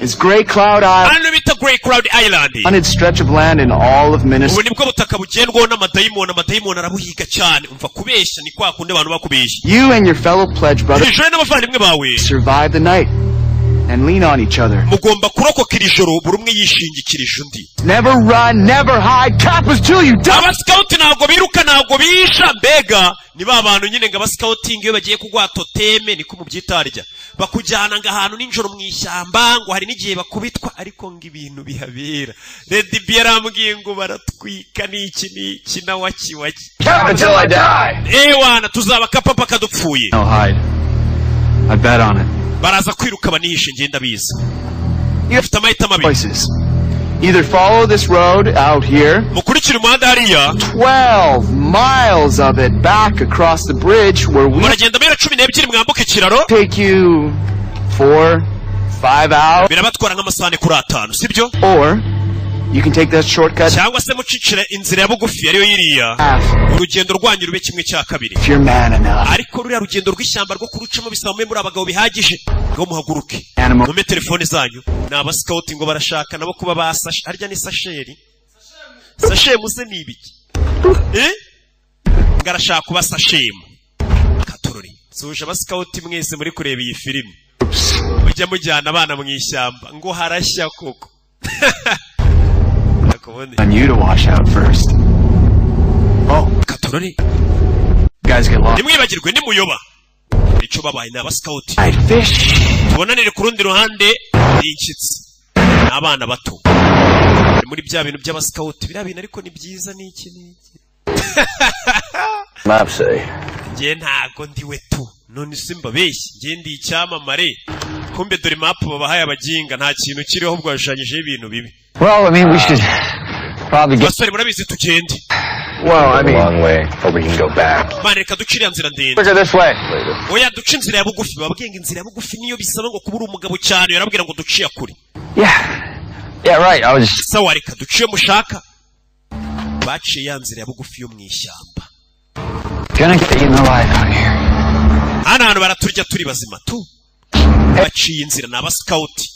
is Great Cloud Island, Hano bita Grey Cloud Island, haunted stretch of land in all of ubu Minnesota. nibwo butaka bugendwaho n'amadayimoni. Amadayimoni arabuhiga cyane. Umva, kubeshya ni kwa kundi abantu bakubeshya. You and your fellow pledge brothers Ijoro n'abavandimwe bawe survive the night and lean on each other. mugomba kurokoka iri joro, buri umwe yishingikirije undi. Never run, never hide. Kappas till you die. Abasikawuti ntabwo biruka, ntabwo bisha. Mbega ni ba bantu nyine ngo abasikawutingi iyo bagiye kuguha toteme, niko mubyitarya, bakujyana ngo ahantu nijoro mu ishyamba, ngo hari n'igihe bakubitwa, ariko ngo ibintu bihabera. Redi B yarambwiye ngo baratwika n'iki n'iki na waki waki. Cap until I die. Ewana, tuzaba kappa paka dupfuye. No hide. I bet on it. Baraza kwiruka banihishe, ngenda biza. Ufite amahitamo abiri. Choices. Either follow this road out here, Mukurikire umuhanda hariya, 12 miles of it back across the bridge where we muragenda mayiro 12 mwambuka ikiraro, take you 4, 5 hours, birabatwara nk'amasaha 4 kuri 5, sibyo? Or you can take that shortcut Cyangwa se mucicire inzira ya bugufi, ariyo yiriya, half urugendo rwanyu rube kimwe cya kabiri. if you're man enough. Ariko ruriya rugendo rw'ishyamba rwo kurucamo bisaba mube muri abagabo bihagije. Ngo muhaguruke, Animal. mume telefone zanyu. Ni abasikawuti, ngo barashaka nabo kuba ba sashe. Harya ni sasheri, sashemu se ni ibiki? Eh, ngo arashaka kuba sashemu. Katorori suje abasikawuti mwese muri kureba iyi filimi, mujya mujyana abana mu ishyamba, ngo harashya koko. Nakubone. On you to wash out first. Oh, Katorori. you guys get lost. Ntimwibagirwe nimuyoba icyo babaye, ni abasikawuti. I'd fish. Tubonanire ku rundi ruhande. Ni inshyitsi, ni abana bato. Ni muri bya bintu by'abasikawuti, biriya bintu ariko ni byiza, ni iki n'iki. Map say. Njye ntago ndiwe tu, none se mbabeshye? Njye ndi icyamamare. Kumbe dore mapu babahaye abaginga, nta kintu kiriho, ahubwo hashushanyijeho ibintu bibi. Well, I mean, we should probably get. Basore, murabizi, tugende. Well, I mean, Long way, or we can go back. Mane, reka duce iriya nzira ndende. Quicker this way. Oya, duce inzira ya bugufi. Bababwiye ngo inzira ya bugufi niyo bisaba ngo kuba uri umugabo cyane. Yarabwira ngo duciye kure. Yeah, right. I was. Sawa, reka duciye mushaka. Baciye ya nzira ya bugufi yo mu ishyamba. Gonna get eaten alive out here. Hano hantu baraturya turi bazima tu. Baciye inzira, ni abasikawuti.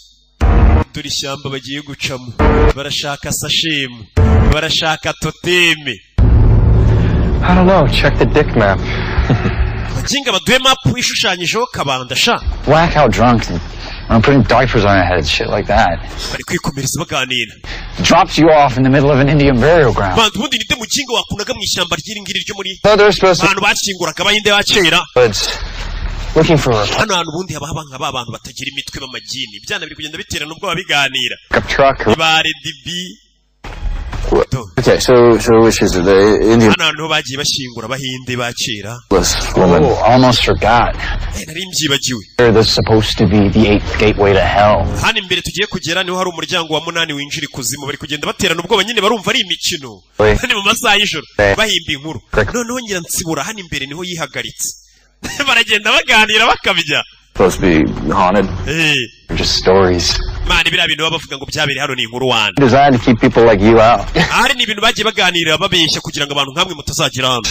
Dore ishyamba bagiye gucamo, barashaka sashemu, barashaka toteme. I don't know. Check the dick map. Baginga baduhe mapu ishushanyijeho kabanda sha. Blackout drunk and I'm putting diapers on her head, shit like that. Bari kwikomereza baganira. Drops you off in the middle of an Indian burial ground. Bantu, ubundi ninde muginga wakunaga mu ishyamba ry'iri ngiri ryo muri So they're supposed to. ahantu bashyinguraga Abahinde ba kera? It's looking for a Hano hantu ubundi haba haba nka ba bantu batagira imitwe b'amagini. Ibyana biri kugenda biterana ubwoba biganira. Pickup truck. Ba Redibi. Okay, so which is it? The Indian Hano hantu bagiye bashyingura Abahinde ba kera. Woman. Oh, almost forgot. Nari mbyibagiwe. That's supposed to be the eighth gateway to hell. Hano imbere tugiye kugera niho hari umuryango wa munani winjira ikuzimu. Bari kugenda baterana ubwoba nyine, barumva ari imikino. Ni mu masaha y'ijoro, bahimba inkuru. Noneho Nyiransibura hano imbere niho yihagaritse, baragenda baganira bakabya. Supposed to be haunted. Just stories. Man, biriya bintu baba bavuga ngo byabereye hano ni inkuru wana. Designed to keep people like you out. Ahari ni ibintu bagiye baganira babeshya kugira ngo abantu nkamwe mutazagera hano.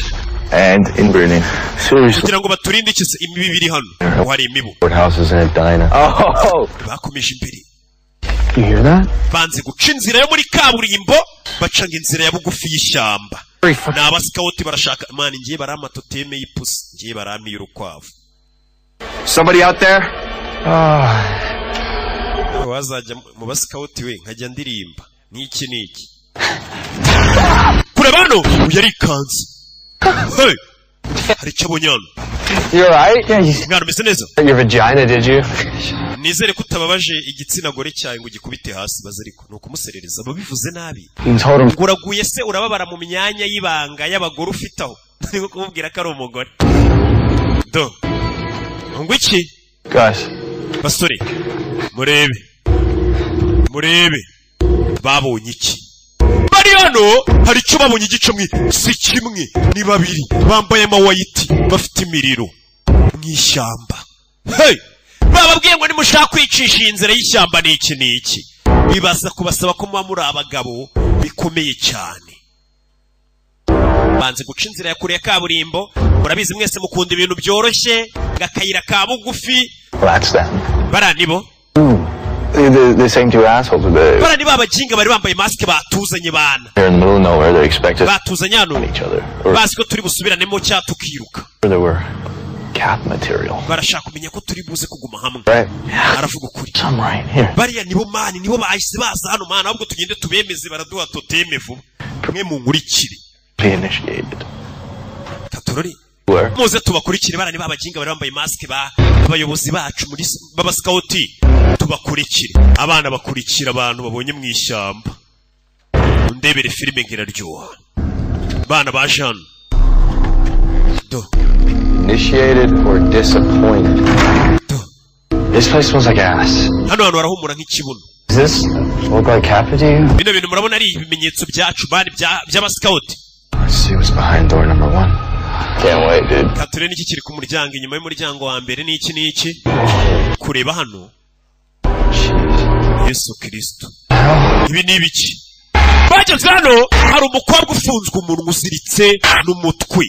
And inbreeding. Seriously. Kugira ngo baturinde iki se? Imibu iri hano, aho hari imibu. Houses in a diner. Oh! Bakomeje imbere. You hear that? Banze guca inzira yo muri kaburimbo, bacanga inzira ya bugufi y'ishyamba. Ni abasikawuti, barashaka man, ngiye barampa toteme y'ipusi, ngiye barampa iy'urukwavu. Somebody out there? Wazajya mu basikawuti we nkajya ndirimba n'iki n'iki. Kureba hano, uyu arikanze. Hey! Hari icyo abonye hano. You alright? Yeah, you Mwana, umeze neza? Your vagina, did you? Nizere ko utababaje igitsina gore cyawe ngo ugikubite hasi. Baze ariko ni ukumuserereza, babivuze nabi. You told him. Ngo uraguye se, urababara mu myanya y'ibanga y'abagore ufite aho? Ni nko kumubwira ko ari umugore do ngo iki? Guys. Basore, murebe, murebe, babonye iki? Bari hano, hari icyo babonye igice mwe. Si kimwe, ni babiri, bambaye amawayiti, bafite imiriro mu ishyamba. Hey! Bababwiye ngo nimushaka kwicisha iyi nzira y'ishyamba ni iki n'iki, bibaza kubasaba ko muba muri abagabo bikomeye cyane. Banze guca inzira ya kure ya kaburimbo. Murabizi mwese mukunda ibintu byoroshye, ngo akayira ka bugufi. Well, that's them. Bariya nibo. The same two assholes with the Bariya ni ba baginga bari bambaye masike batuzanye bana. They're in the middle of nowhere. They expect us Batuzanye hano each other. Or bazi ko turi busubiranemo cyangwa tukiruka. they were cap material. Barashaka kumenya ko turi buze kuguma hamwe. Right? Aravuga ukuri. I'm right here. Bariya nibo man, nibo bahise baza hano man. Ahubwo tugende tubemeze, baraduha toteme vuba. Mwe munkurikire. Be initiated. Katorori. Where? Muze tubakurikire. Bariya ni babaginga bari bambaye masike ba abayobozi bacu muri b'abasikawuti. Tubakurikire. Abana bakurikira abantu babonye mu ishyamba. Undebere filime ngiraryoha. Bana baje hano do. Initiated or disappointed? This place smells like ass. Hano hantu harahumura nk'ikibuno. Does this look like Kappa to you? Bino bintu murabona ari ibimenyetso byacu bari by'abasikawuti? Let's see what's behind door number one. Can't wait, dude. Kature n'iki kiri ku muryango, inyuma y'umuryango wa mbere n'iki n'iki? Kureba hano, Yesu Kirisito, ibi ni ibiki? Bageze hano hari umukobwa ufunzwe umunwa uziritse n'umutwe.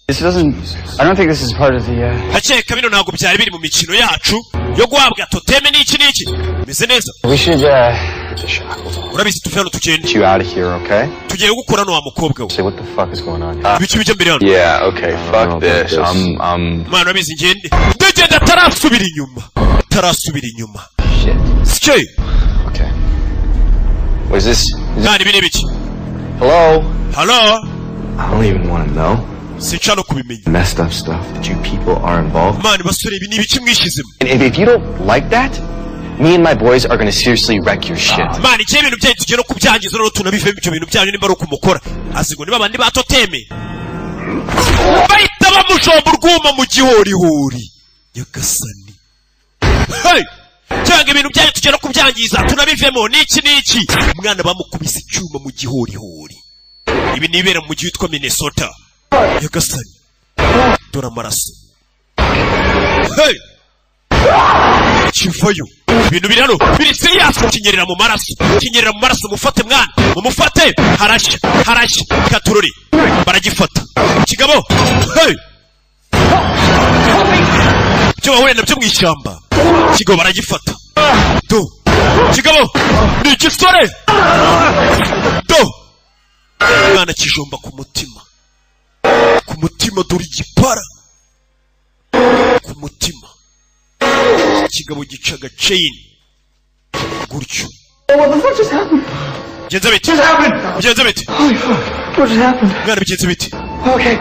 This doesn't. I don't think this is part of the. Ndakeka bino ntabwo byari biri mu mikino yacu yo guhabwa toteme n'iki n'iki. Meze neza. We should. Get the shackles off. Urabizi, tuve hano tugende. Get you out of here, okay? Tugiye gukura hano wa mukobwa we. Say, what the fuck is going on here? Ibiki bijya mbere hano? Yeah, okay, fuck this. I'm Mwana, urabizi, ngende, ndagenda. Atarasubira inyuma, atarasubira inyuma. Shit. Sike. Okay. What is this? Is Mwana, ibi ni ibiki? Hello? Hello? I don't even want to know. Sinshaka no kubimenya. Messed up stuff that you people are involved. Mwana, basore, ibi ni ibiki mwishyizemo? And if you don't like that, me and my boys are gonna seriously wreck your shit. Mwana, igihe ibintu byanyu tugiye no kubyangiza, noneho tunabivemo ibyo bintu byanyu nimba ari ukumukora. Azi ngo niba abandi ba toteme bahita bamushomba urwuma mu gihorihori. Nyagasani, hey! Cyangwa ibintu byanyu tugiye no kubyangiza tunabivemo n'iki n'iki. Umwana bamukubise icyuma mu gihorihori. Ibi nibera mu mujyi witwa Minnesota. Nyagasani, dore amaraso. Hey! Kivayo. Ibintu biri hano biri serious. Kinyerera mu maraso, kinyerera mu maraso. Mufate mwana, mumufate. Harashya, harashya. Katururi baragifata kigabo. Hey! Ibyo bahuye nabyo mu ishyamba, kigabo baragifata. Do kigabo ni igisore, do mwana kijomba ku mutima, ku mutima. Dore igipara ku mutima. Ikigabo gica agaceyini gutyo. Bigenze bite? Bigenze bite? What just happened? Mwana, bigenze bite? Okay.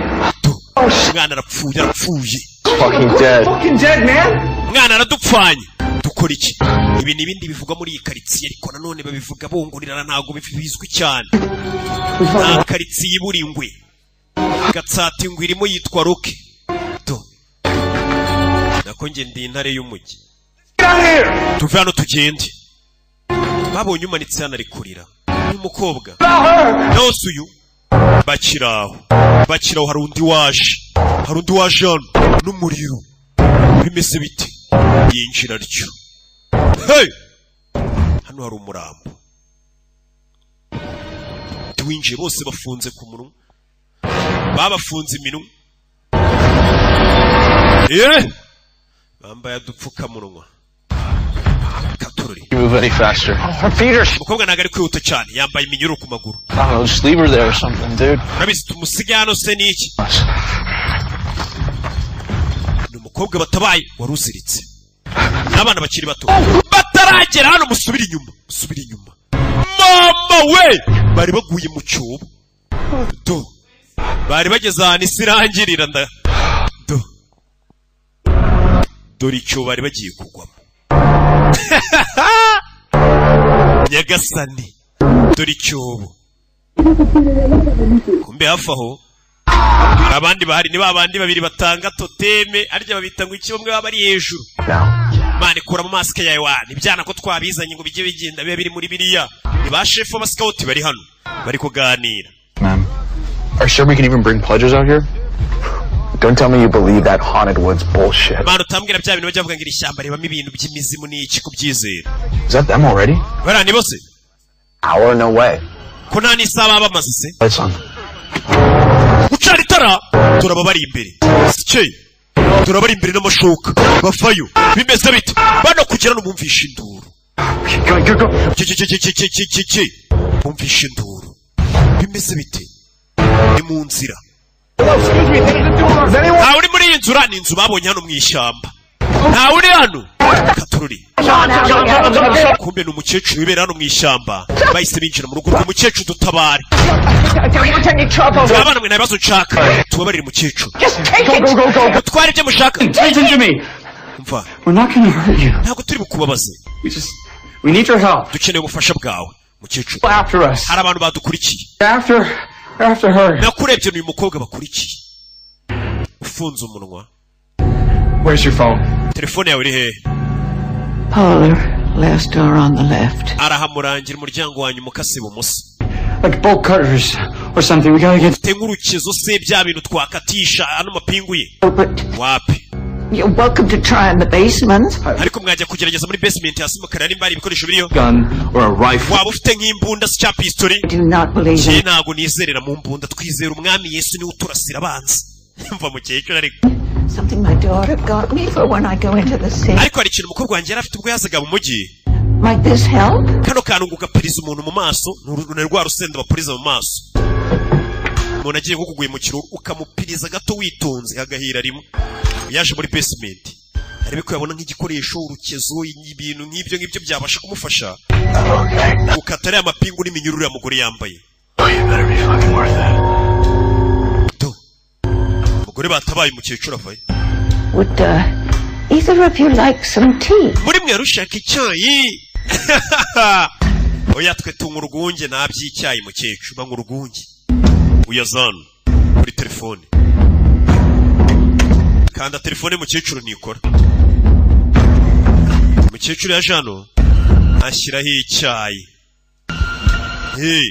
Mwana arapfuye, arapfuye. Fucking dead. Fucking dead, man. Mwana aradupfanye, dukora iki? Ibi ni ibindi bivugwa muri iyi karitsiye, ariko nanone babivuga bungurirana, ntabwo bizwi cyane. Nta karitsiye ibura ingwe. Gatsata ingwe irimo yitwa Roke. Do nako njye ndi intare y'umujyi. Tuve hano tugende. Babonye umanitse hano ari kurira, uyu mukobwa yose uyu. Bakiraho, bakiraho, hari undi waje, hari undi waje hano n'umuriro. Bimeze bite? Yinjira atyo. Hey! Hano hari umurambo. Tuwinjiye, bose bafunze ku munwa, babafunze iminwa, bambaye udupfukamunwa. Katururi. You move any faster. Her feet are. Umukobwa ntabwo ari kwihuta cyane, yambaye iminyururu ku maguru. I don't know, just leave her there or something, dude. Urabizi, tumusige hano se ni iki? Ni umukobwa batabaye wari uziritse n'abana bakiri bato. Bataragera hano, musubire inyuma, musubire inyuma. Mama we, bari baguye mu cyobo. Do bari bageze ahantu isi irangirira. Nda do dore icyobo bari bagiye kugwamo. Nyagasani, dore icyobo. Kumbe hafi aho hari abandi bahari, ni ba bandi babiri batanga toteme, arya babita ngo iki, bamwe baba bari hejuru. Mani, kuramo masike yawe wa, ibyana ko twabizanye ngo bijye bigenda biba biri muri biriya. Ni ba shefu b'abasikawuti bari hano, bari kuganira. Man. Are you sure we can even bring pledges out here? Don't tell me you believe that haunted woods bullshit. Mani, utambwira bya bintu bajya bavuga ngo iri shyamba ribamo ibintu by'imizimu n'iki, kubyizera. Is that them already? Bariya ni bose. Hour? No way. Ko nta n'isaha baba bamaze se? Lights on. Gucana itara, turaba bari imbere sikeye, turaba bari imbere n'amashoka bavayo. Bimeze bite bano kugira ngo bumvishe induru? Go, go, go. Ki ki ki ki ki ki ki ki, bumvishe induru. Bimeze bite? Ni mu nzira. Ntawe uri muri iyi nzu. Ni inzu babonye hano mu ishyamba, ntawe uri hano. Katururi. Kumbe ni umukecuru wibera hano mu ishyamba. Bahise binjira mu rugo rw'umukecuru. Dutabare abana mwe, nta bibazo nshaka. Tubabarire umukecuru, mutware ibyo mushaka. Listen to me. Mva. We're not gonna hurt you. Ntabwo turi bukubabaze. We need your help. Dukeneye ubufasha bwawe, mukecuru. After us. Hari abantu badukurikiye. After her. Nakurebye, ni uyu mukobwa bakurikiye ufunze umunwa. Where's your phone? Telefone yawe iri hehe? Parlor, last door on the left. Arahamurangira, umuryango wanyu umukase ibumoso. Like bolt cutters or something. We gotta get. Ufite nk'urukezo se, bya bintu twakatisha ano mapingu ye? But Wapi. you're welcome to try in the basement. Ariko mwajya kugerageza muri basement hasi mukareba nimba hari ibikoresho biriyo. Gun or a rifle. Waba ufite nk'imbunda se cya pistori? I do not believe Njye in ntabwo nizerera mu mbunda, twizera umwami Yesu, niwe uturasira abanzi. Mva mukecuru ariko. Something my daughter got me for when I go into the city. Ariko hari ikintu umukobwa wanjye yari afite ubwo yazaga mu mujyi. Might this help? Kano kantu ngo ugapuriza umuntu mu maso, ni rwa rusenda bapuriza mu maso umuntu agiye nko kuguhemukira, ukamupiriza gato witonze agahira rimwe. Yaje muri basement arebe ko yabona nk'igikoresho, urukezo, ibintu nk'ibyo ngibyo byabasha kumufasha gukata ariya mapingu n'iminyururu uriya mugore yambaye. Do umugore batabaye, umukecuru avayo. Would either of you like some tea? Muri mwe rushaka icyayi? Oya, twe tunywa urwunge, nta by'icyayi mukecuru, banywa urwunge. Uyazana kuri telefone, kanda telefone mukecuru nikora. Umukecuru yaje hano ashyiraho icyayi. Hey.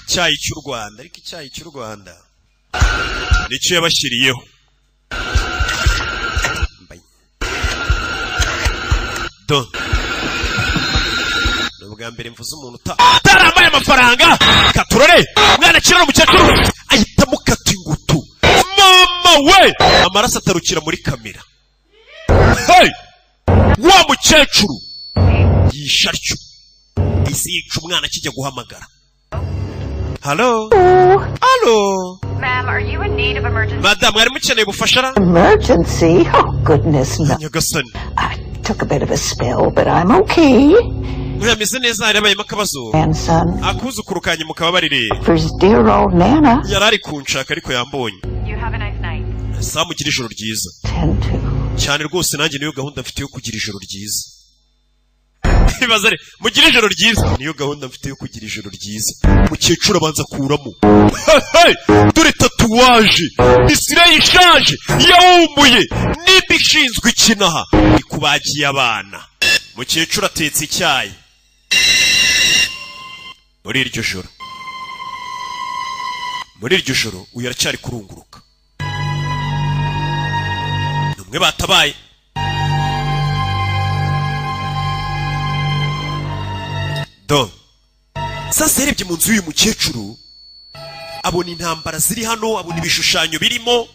Icyayi cy'u Rwanda, ariko icyayi cy'u Rwanda nicyo yabashyiriyeho. Do ni ubwa mbere mvuze umuntu utarambaye amafaranga. Katurore, umwana akira umukecuru ahita amukata ingutu. Mama we, amaraso atarukira muri kamera. Hey! Wa mukecuru yishe atyo, isi yica umwana akijya guhamagara. Halo, halo. Ma'am, are you in need of emergency? Madamu, mwari mukeneye ubufasha ra? Emergency? Oh, goodness, no. Nyagasani. I took a bit of a spill, but I'm okay. Urameze neza, hari habayemo akabazo. Grandson, Akuzukuru kanjye mukababarire. for his dear old Nana. Yari ari kunshaka ariko yambonye. You have a nice night. Saa, mugire ijoro ryiza. 10 to. Cyane rwose, nanjye niyo gahunda mfite yo kugira ijoro ryiza. Ibaze ari mugire ijoro ryiza, niyo gahunda mfite yo kugira ijoro ryiza. Mukecuru abanza akuramo. Hey! Dore tatouage, isire ishaje yawumuye nimba ishinzwe ikinaha ikubagiye abana. Mukecuru atetse icyayi muri iryo joro. Muri iryo joro uyu aracyari kurunguruka, ni umwe batabaye. Do sasa yarebye mu nzu y'uyu mukecuru, abona intambara ziri hano, abona ibishushanyo birimo,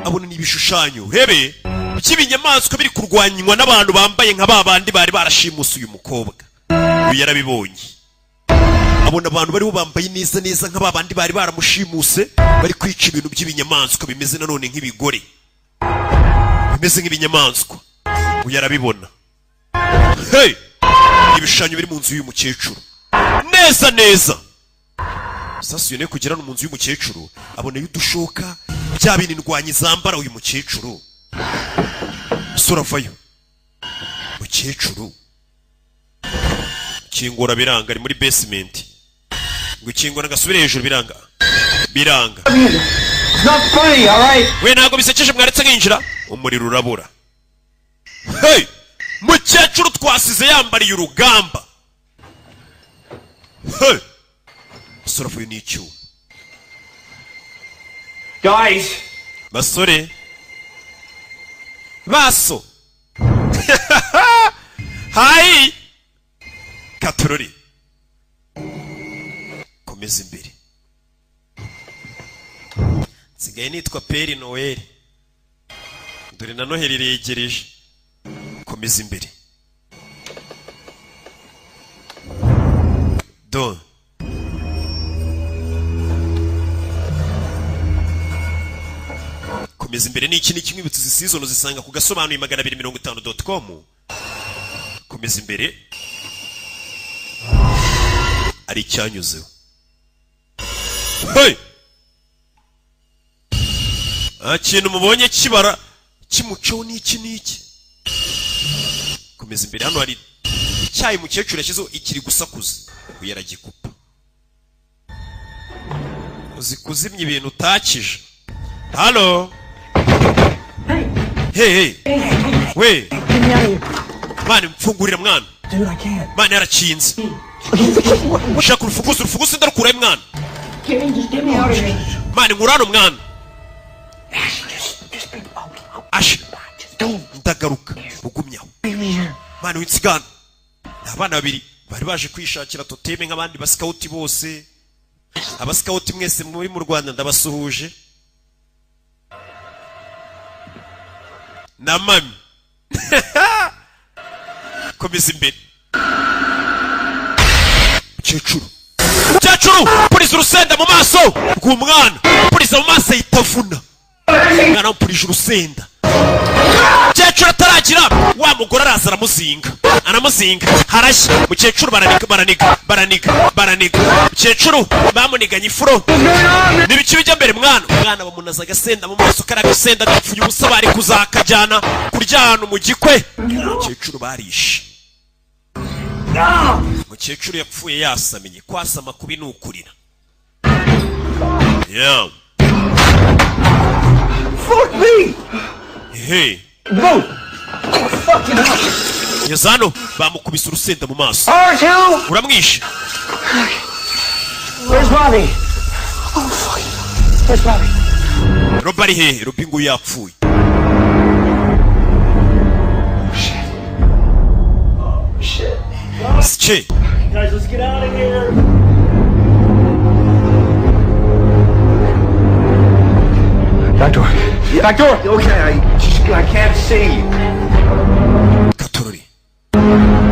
abona n'ibishushanyo urebe by'ibinyamaswa biri kurwanywa n'abantu bambaye nka ba bandi bari barashimuse uyu mukobwa. Uyu yarabibonye, abona abantu bariho bambaye neza neza nka ba bandi bari baramushimuse, bari kwica ibintu by'ibinyamaswa bimeze nanone nk'ibigore, bimeze nk'ibinyamaswa. Uyu arabibona. Hey! Ibishushanyo biri mu nzu y'uyu mukecuru neza neza. Sasa uyu kugera no mu nzu y'umukecuru, abonayo udushoka, bya bintu indwanyi zambara. Uyu mukecuru, sura avayo, mukecuru kingura biranga, ari muri basement, ngo ukingura gasubire hejuru, biranga biranga. It's not funny, all right? We, ntabwo bisekeje, mwaretse nkinjira. Umuriro urabura. Hey! Mukecuru twasize yambariye urugamba. Hey! Musore avuye n'icyuma. Guys, basore, baso hayi katorori, komeza imbere. Nsigaye nitwa Père Noël, dore na Noheli iregereje. Komeza imbere. Do komeza imbere. Ni iki? Ni kimwe izi season uzisanga ku gasobanuye 250.com. Komeza imbere, ari icyanyuzeho. Hey! Nta kintu mubonye kibara kimucaho n'iki n'iki. Komeza imbere. Hano hari icyayi umukecuru yashyizeho, ikiri gusakuza. Uyu aragikupa. Uzi kuzimya ibintu utakije? Halo, hey, hey, we mwana, mfungurira mwana. Dude, I can't. Mwana, yarakinze. Ushaka urufunguzo? Urufunguzo ndarukurahe mwana? Get me, just get me out of here. Mwana, nkura hano mwana. Asha, ndagaruka, ugumyaho mwana, w'insigano. Ni abana babiri bari baje kwishakira totem nk'abandi basikawuti bose. Abasikawuti mwese muri mu Rwanda, ndabasuhuje. Na mami, komeza imbere. Mukecuru, mukecuru puriza urusenda mu maso rw'umwana, puriza mu maso, ahita avuna umwana, amupurije urusenda. Mukecuru ataragira, wa mugore araza aramuzinga, aramuzinga, harashya. Mukecuru baraniga, baraniga, baraniga, baraniga. Mukecuru bamuniganye ifuro. N'ibiki bijya mbere mwana? Umwana bamunaza agasenda mu maso, kariya gasenda gapfuye ubusa, bari kuzakajyana kurya ahantu mu gikwe. Mukecuru barishe. Mukecuru yapfuye yasamenye. Kwasama kubi ni ukurira. Yeah. Fuck me! Hey. Move! Fucking hell! Ngeze hano bamukubise urusenda mu maso. R2! Uramwishe. Where's Robbie? Oh, fuck. Where's Robbie? Robi ari hehe? Robi ngo yapfuye. Cye. Guys, let's get out of here. Back door. Back door. Okay, I can't see. Katorori.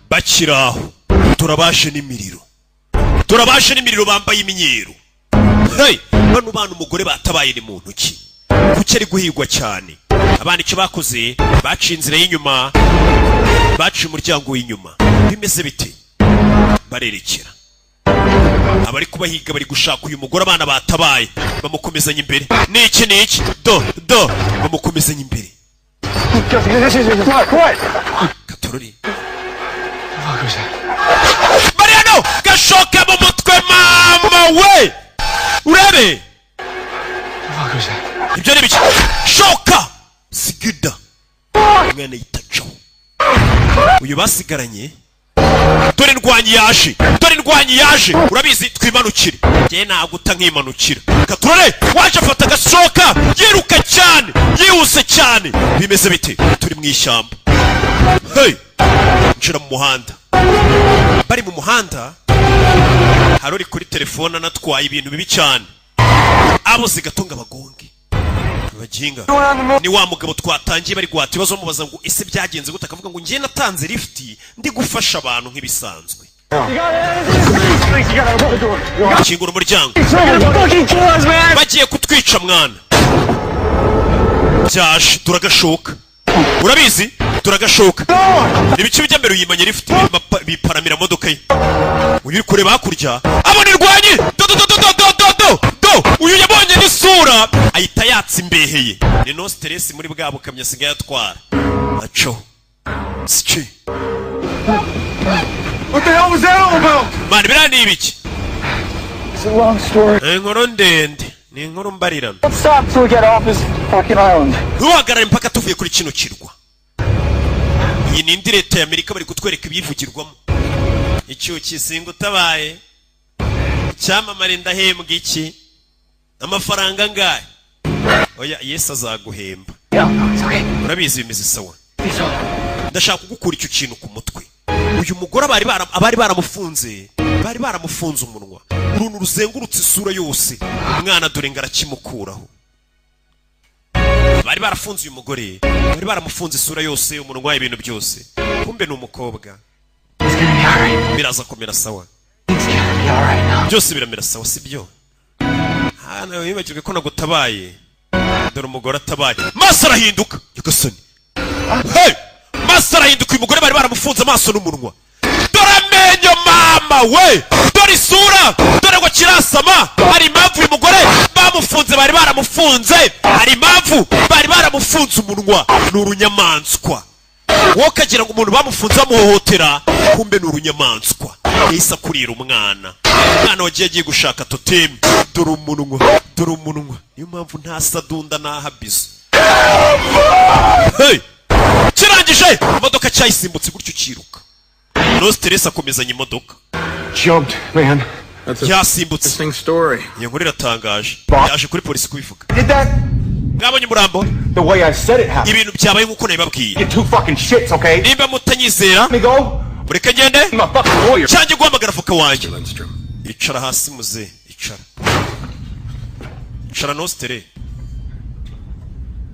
Bakiri aho, turabashe n'imiriro, turabashe n'imiriro, bambaye imyeru. Hey, bano bana umugore batabaye ni mu ntoki, kuki ari guhigwa cyane? Abana icyo bakoze, baciye inzira y'inyuma, baciye umuryango w'inyuma. Bimeze bite? Barerekera abari kubahiga, bari gushaka uyu mugore abana batabaye, bamukomezanya imbere. Niki niki? Do do, bamukomezanya imbere. What? What? Katorori. Mariano gashoka mu mutwe, mama we, urebe ibyo ni biki? Shoka sigida, umwana yitacaho uyu basigaranye. Dore ndwanyi yaje, dore ndwanyi yaje, urabizi twimanukire. Njye naguta nkimanukira. Katurore waje afata agashoka, yiruka cyane, yihuse cyane. Bimeze bite? Turi mu ishyamba. Hey, nshira mu muhanda. Bari mu muhanda, hari uri kuri telefone anatwaye ibintu bibi cyane, abuze gatunga bagonge baginga. Ni wa mugabo twatangiye bari guhata ibibazo, bamubaza ngo ese byagenze gute, akavuga ngo njye natanze lift ndi gufasha abantu nk'ibisanzwe. Kingura umuryango, bagiye kutwica mwana. Byaje, turagashoka, urabizi turagashoka. Ibice bijya mbere uyimanye lift biparamira modoka ye. Uyu uri kureba hakurya abona irwanyi, do do do do do do do do. Uyu yabonye n'isura ahita yatsa imbeheye. Ni no stress muri bwa bukamyo asigaye atwara. Aco sici. What the hell was that all about? Man, biriya ni ibiki? It's a long story. Ni inkuru ndende, ni inkuru mbarirano. Don't stop till we get off this fucking island. Ntuhagarare mpaka tuvuye kuri kino kirwa. Iyi ni indi leta y'Amerika, bari kutwereka ibyivugirwamo. Icyuki singa utabaye icyamamare, ndahembwa iki? Amafaranga angahe? Oya, Yesu azaguhemba. Yeah, it's okay. Urabizi bimeze sawa. It's all. Ndashaka kugukura icyo kintu ku mutwe. Uyu mugore abari baramufunze, bari baramufunze umunwa, uruntu ruzengurutse isura yose. Umwana dore ngo arakimukuraho. Bari barafunze uyu mugore, bari baramufunze isura yose, umunwa, ibintu byose. Kumbe ni umukobwa. It's gonna be alright. Biraza kumera sawa. It's gonna be alright now. Byose biramera sawa, sibyo? Hano wibagirwe ko nagutabaye. Dore umugore atabaye, maso arahinduka. Nyagasani, hey! Maso arahinduka. Uyu mugore bari baramufunze amaso n'umunwa. Dore amenyo, mama we, dore isura, dore ngo kirasama. Hari impamvu uyu mugore bamufunze, bari baramufunze, hari impamvu bari baramufunze umunwa. Ni urunyamaswa. Wowe ukagira ngo umuntu bamufunze bamuhohotera, kumbe ni urunyamaswa. Yahise akurira umwana, umwana wagiye agiye gushaka toteme. Dore umunwa, dore umunwa. Niyo mpamvu nta sadunda n'ahabizo. Hey! Kirangije imodoka cyayisimbutse gutyo kiruka. No stress, akomezanya imodoka. Jumped, man. Yasimbutse. Interesting story. Iyo nkuru iratangaje. Yaje kuri polisi kubivuga. Did that Mwabonye umurambo? the way I said it happened. Ibintu byabaye nk'uko nabibabwiye. Get two fucking shits, okay? Nimba mutanyizera, Let me go. mureke ngende I'm a fucking lawyer. cyangwa guhamagara avoka wanjye. Icara hasi muze, icara, icara nostere.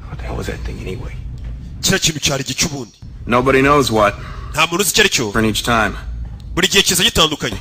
What the hell was that thing anyway? Kiriya kintu cyari igice ubundi? Nobody knows what. Nta muntu uzi icyo ari cyo. Different each time. Buri gihe kiza gitandukanye.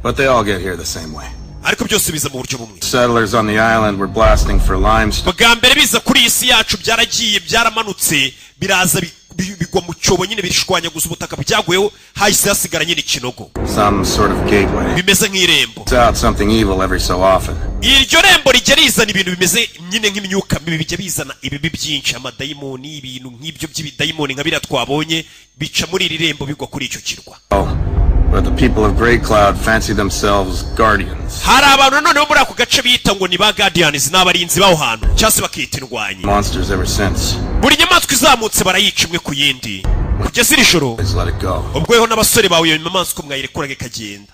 But they all get here the same way. Ariko byose biza mu buryo bumwe. Settlers on the island were blasting for limestone. Bwa mbere biza kuri iyi si yacu, byaragiye, byaramanutse, biraza bigwa mu cyobo nyine, bishwanyaguza ubutaka byaguyeho, hahise hasigara nyine ikinogo. Some sort of gateway. Bimeze nk'irembo. It's out something evil every so often. Iryo rembo rijya rizana ibintu bimeze nyine nk'imyuka mibi, bijya bizana ibibi byinshi, amadayimoni, ibintu nk'ibyo by'ibidayimoni nka biriya twabonye bica muri iri rembo bigwa kuri icyo kirwa. Oh, but the people of Great Cloud fancy themselves guardians. Hari abantu nanone bo muri ako gace bita ngo ni ba guardians, ni abarinzi b'aho hantu, cyangwa se bakita indwanyi. Monsters ever since. Buri nyamaswa izamutse barayica imwe ku yindi kugeza iri joro. Please let it go. Ubwo weho n'abasore bawe iyo nyamaswa mwayirekuraga ikagenda.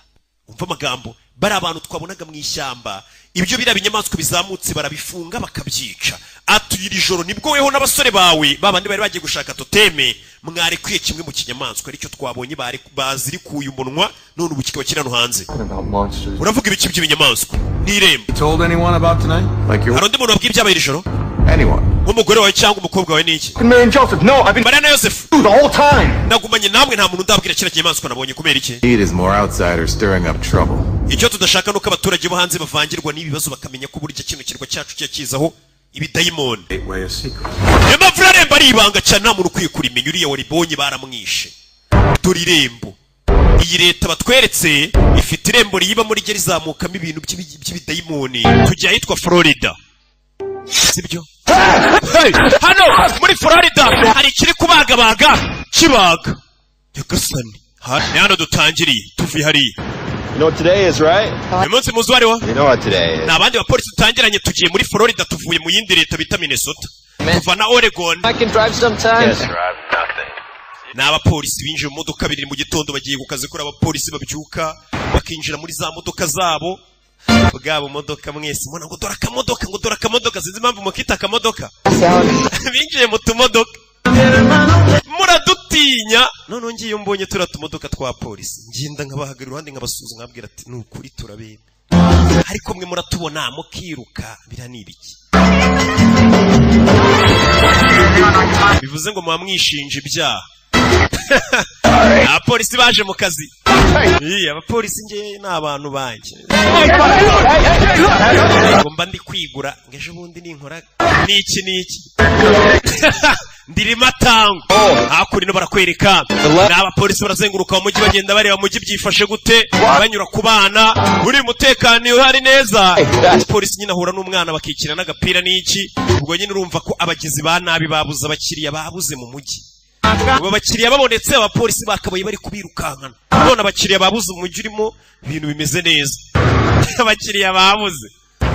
Umva amagambo, Bari abantu twabonaga mu ishyamba, ibyo biriya binyamaswa bizamutse barabifunga bakabyica. Ati iri joro nibwo weho n'abasore bawe babandi bari bagiye gushaka toteme mwarekuye kimwe mu kinyamaswa, aricyo twabonye bazirikuye umunwa, none ubu kikaba kiri hano hanze. About monsters. Uravuga ibiki by'ibinyamaswa n'irembo? Told anyone about tonight? Like your Hari undi muntu wabwiye ibyabaye iri joro? Anyone? Nk'umugore wawe cyangwa umukobwa wawe n'iki? Mary and Joseph. No, I've been Mariya na Yosefu. the whole time. Nagumanye namwe, nta muntu ndabwira kiriya kinyamaswa nabonye. Kubera iki? Need is more outsiders stirring up trouble. Icyo tudashaka ni uko abaturage bo hanze bavangirwa n'ibi bibazo, bakamenya ko burya kino kirwa cyacu kijya kizaho ibidayimoni. Gateway a secret. Niyo mpamvu irarembo ari ibanga cyane, nta muntu ukwiye kurimenya. Uriya waribonye baramwishe. Dore irembo iyi leta batweretse ifite, irembo riyibamo rijya rizamukamo ibintu by'ibidayimoni. Tujya ahitwa Florida, sibyo? Hey, hano muri Florida hari ikiri kubagabaga kibaga. Nyagasani, ni hano dutangiriye tuvuye hariya. You know what today is, right? Uyu munsi muzi uwo ari wo? You know what today is. Ni abandi bapolisi dutangiranye, tugiye muri Florida, tuvuye mu yindi leta bita Minnesota, tuva na Oregon. I can drive sometimes. Yes, drive nothing. Ni abapolisi binjiye mu modoka 2 mu gitondo, bagiye ku kazi. Kuri abapolisi babyuka bakinjira muri za modoka zabo, bwabo modoka mwese mubona ngo dore akamodoka, ngo dore akamodoka, sinzi impamvu mukita akamodoka. Binjiye mu tumodoka muradutinya. Noneho ngiye iyo mbonye turiya tumodoka twa polisi, ngenda nkabahagarara iruhande, nkabasuhuza, nkababwira ati ni ukuri turabeba, ariko mwe muratubona mukiruka. Biriya ni ibiki? Bivuze ngo muba mwishinja ibyaha. Abapolisi baje mu kazi. Ii, abapolisi nge ni abantu banjye, ngo mba ndi kwigura ngo ejo bundi ninkora n'iki n'iki ndirimo atango. Hakurino barakwereka ni abapolisi barazenguruka mu mujyi, bagenda bareba mu mujyi byifashe gute, banyura ku bana, uri umutekano uhari neza. Umupolisi nyine ahura n'umwana bakikina n'agapira n'iki. Ubwo nyine urumva ko abagizi ba nabi babuze abakiriya, babuze mu mujyi. Ubu abakiriya babonetse, abapolisi bakabaye bari kubirukankana. None abakiriya babuze, umujyi urimo ibintu bimeze neza, abakiriya babuze.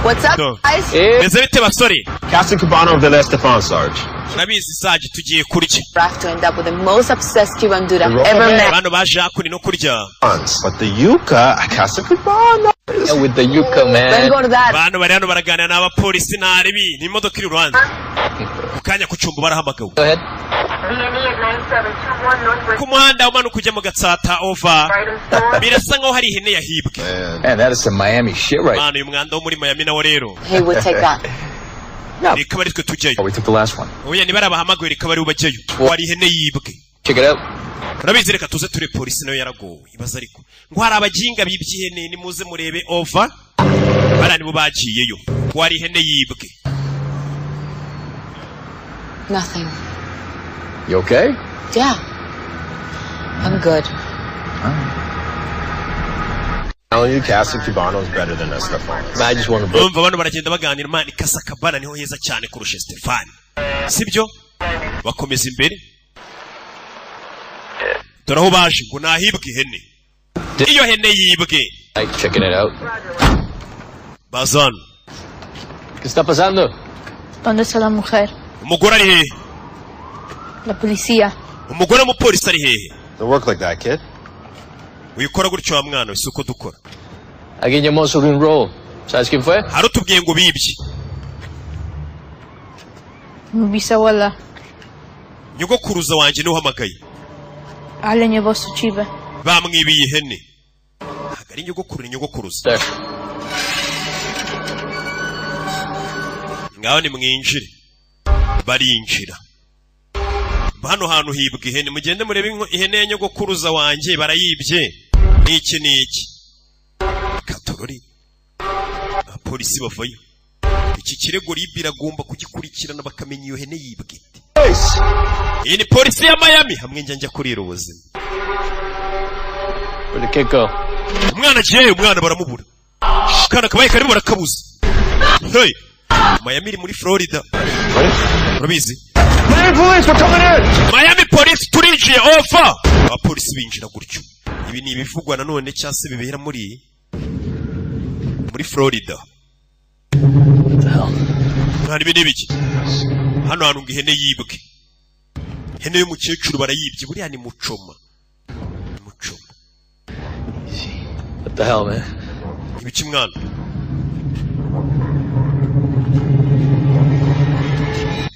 What's up, No. guys? Meze bite basore? Captain Cubano of the Les Defense, Sarge. Urabizi Sarge, tugiye kurya. Have to end up with the most obsessed Cuban dude I've ever met. Bano baje hakuno no kurya. But the yuca, Casa Cubano. Yeah, with the yucca, man. Don't go to that. Bano bari hano baraganira n'abapolisi ntaribi, ni imodoka iri iruhande mu kanya ku cyumba barahamagawe. Go ahead. Ku muhanda umanuka ujya mu Gatsata, over, birasa nkaho hari ihene yahibwe. Man, that is some Miami shit right. Mwana, uyu mwanda wo muri Miami nawo rero. He would take that. Reka bari twe tujyayo. Oh, we took the last one. Oya, niba ari abahamagawe, reka bari bajyayo, wari ihene yibwe. Check it out. Urabizi, reka tuze ture. Polisi nayo yaragowe, ibaza ariko ngo hari abaginga bibye ihene, nimuze murebe, over. Bariya nibo bagiyeyo, wari ihene yibwe. Nothing. You okay? Yeah. I'm good. Telling you, Casa Cubano is better than Estefan. I just want to Urumva bano baragenda baganira. Imana, Kasakabana niho heza cyane kurusha Stefani, sibyo? Bakomeza imbere, dore aho baje ngo nahibwe ihene. Iyo hene yibwe. Like checking it out. Bazana. ¿Qué está pasando? ¿Dónde está la mujer? Umugore ari hehe? La policía. Umugore w'umupolisi ari hehe? Don't work like that, kid. Wikora gutyo wa mwana we, si uko dukora. Alguien llamó sobre un robo. ¿Sabes quién fue? Hari utubwiye ngo bibye. Mi bisabuela. Nyogokuruza wanjye niwe uhamagaye. Alguien llevó su chiva. Bamwibiye ihene. Ntabwo ari nyogokuru, ni nyogokuruza. Ngaho nimwinjire. Barinjira. Hano hantu hibwa ihene, mugende murebe ihene ya nyogokuruza wanjye barayibye, n'iki n'iki katorori. Abapolisi bavayo, iki kirego RIB iragomba kugikurikirana, bakamenya iyo hene yibwe ite. Iyi ni polisi ya Miami, hamwe njya kurira ubuzima. Where'd the kid go? Umwana agiyeyo, umwana baramubura. Akana kabaye karimo barakabuza. Hey! Miami iri muri Florida, urabizi. Miami police, we're coming in! Miami police, turinjiye, over. Abapolisi binjira gutyo. Ibi ni ibivugwa nanone cyangwa se bibera muri Florida. Mwana, ibi ni ibiki hano hantu? Ngo ihene yibwe, ihene y'umukecuru barayibye. Buriya ni mucoma, mucoma. What the hell, man? Ibiki mwana?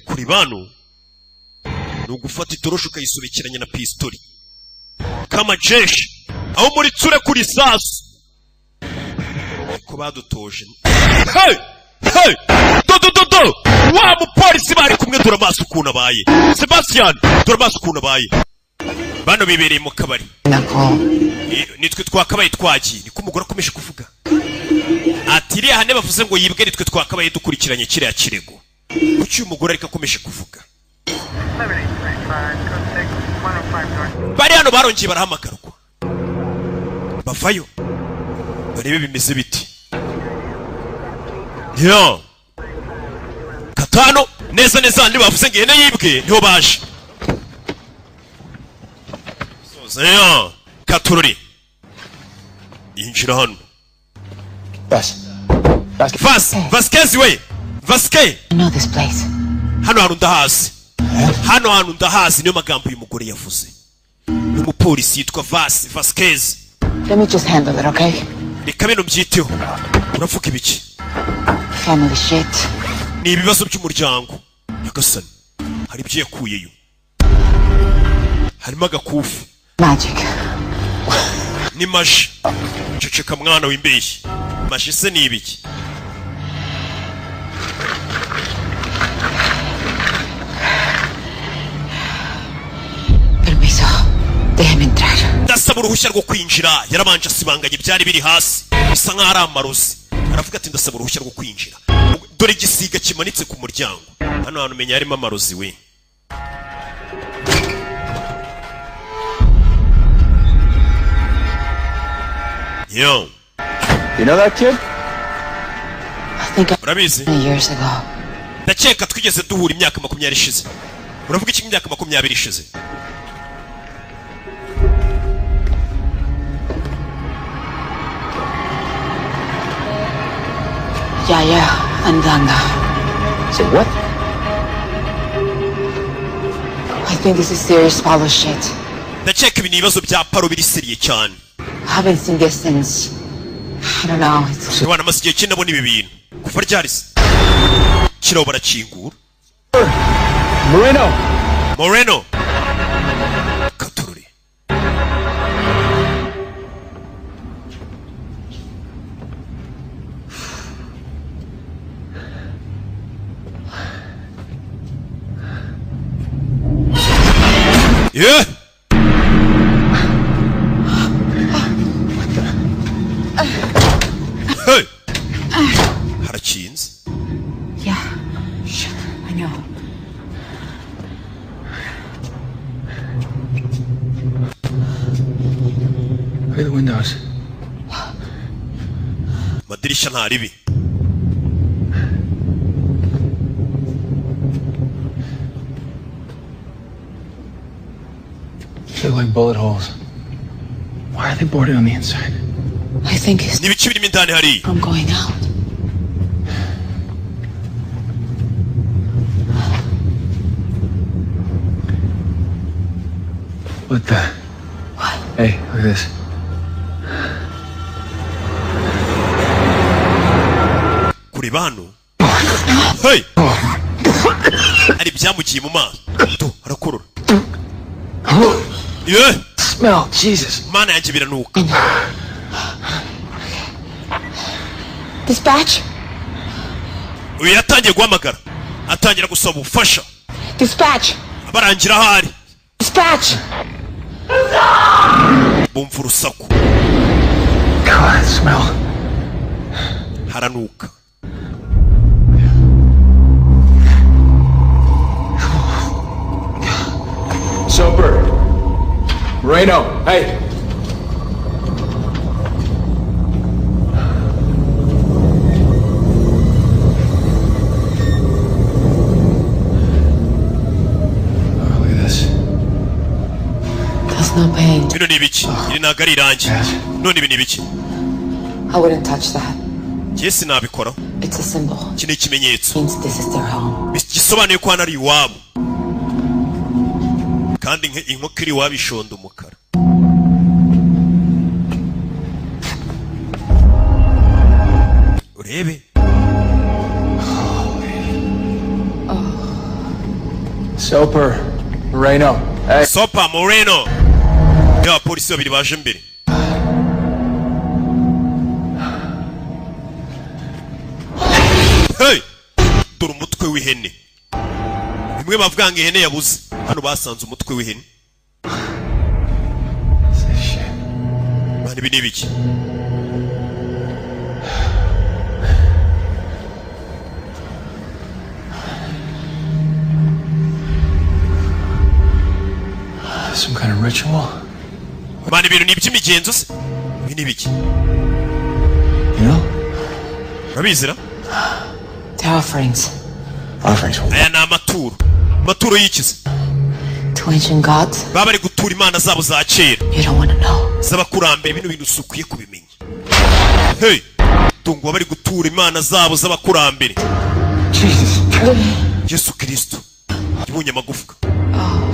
Kuri bano ni ugufata itoroshi ukayisobekeranya na pistori kama jeshi aho muri tsure kuri sasu ko badutoje. Hey! Hey! Do do do do! Wa mupolisi bari kumwe, dore amaso ukuntu abaye. Sebastian, dore amaso ukuntu abaye. Bano bibereye mu kabari. Nitwe twakabaye twagiye, niko umugore akomeje kuvuga. Ati iriya hane bavuze ngo yibwe, nitwe twakabaye dukurikiranye kiriya kirego. Kuki uyu mugore ariko akomeje kuvuga? Bari hano barongeye barahamagarwa, bavayo barebe bimeze biti. Yo katano neza neza handi bavuze ngo ihene yibwe niho baje. Soza katururi yinjira hano. Vas Vasquez we Vasquez. I know this place. Hano hantu ndahazi. Hano hantu ndahazi, niyo magambo uyu mugore yavuze. Ni umupolisi yitwa Vasquez. Let me just handle it, okay? Reka bino mbyiteho. Uravuga ibiki? Family shit. Ni ibibazo by'umuryango. Nyagasani, hari ibyo yakuyeyo. Harimo agakufi. Magic. Ni maji. Ceceka mwana w'imbeshyi. Maji se ni ibiki? Permiso. Déjeme entrar. Ndasaba uruhushya rwo kwinjira. Yarabanje asibanganya ibyari biri hasi bisa nkaho ari amarozi. Aravuga ati ndasaba uruhushya rwo kwinjira. Dore igisiga kimanitse ku muryango. Hano hantu umenya harimo amarozi we. Yo. You know that kid? I think I Urabizi? years ago. Ndakeka twigeze duhura imyaka 20 ishize. Uravuga iki imyaka 20 ishize? Yaya Andanda. Say what? I think this is serious Palo shit. Ndakeka ibi ni ibibazo bya Palo biri seriye cyane. I haven't seen this since, I don't know. It's Abana amaze igihe kinini abona ibi bintu. Kuva ryari se? Kiraho barakingura. Moreno. Moreno. Katururi. Yeah. Hey. Harakinze. Yeah. Shit, I know. Look at the windows. Amadirishya ntaribi. They look like bullet holes. Why are they boarded on the inside? I think it's Ni ibiki birimo indani hariya? from going out. What the? What? Hey, look at this. Kuri bano. Hey! Hari ibyamugiye mu maso. Tu, arakurura. Yeah! Smell, Jesus. Mana yanjye biranuka. Dispatch? Uyu yatangiye guhamagara. Atangira gusaba ubufasha. Dispatch! Abarangira ahari. Dispatch! Bumva urusaku. God, that smell. Haranuka. Soper. Moreno, hey. Oh, look at this. That's no paint. Bino ni ibiki? Iri ntabwo ari irangi. None ibi ni ibiki? I wouldn't touch that. Njye sinabikoraho. It's a symbol. Iki ni ikimenyetso. Means this is their home. Gisobanuye ko hano ari iwabo. Kandi inkoko iri iwabo ishonda umukara. Urebe. Soper, Moreno. Hey. Sopa Moreno. Ya abapolisi babiri baje mbere. Hey! Dore umutwe w'ihene. Bimwe bavuga ngo ihene yabuze. Hano basanze umutwe w'ihene. Bani, ibi ni ibiki? Some kind of ritual? Bani, ibintu ni iby'imigenzo se? Ibi ni ibiki? You know? Urabizira? They're offerings Offerings. Aya ni amaturo. Amaturo y'ikize? To ancient gods. Baba bari gutura imana zabo za kera. You don't want to know. Z'abakurambere. Bino bintu si ukwiye kubimenya. Hey! Tungo bari gutura imana zabo z'abakurambere. Jesus. Yesu Kristo. Yibonye amagufwa.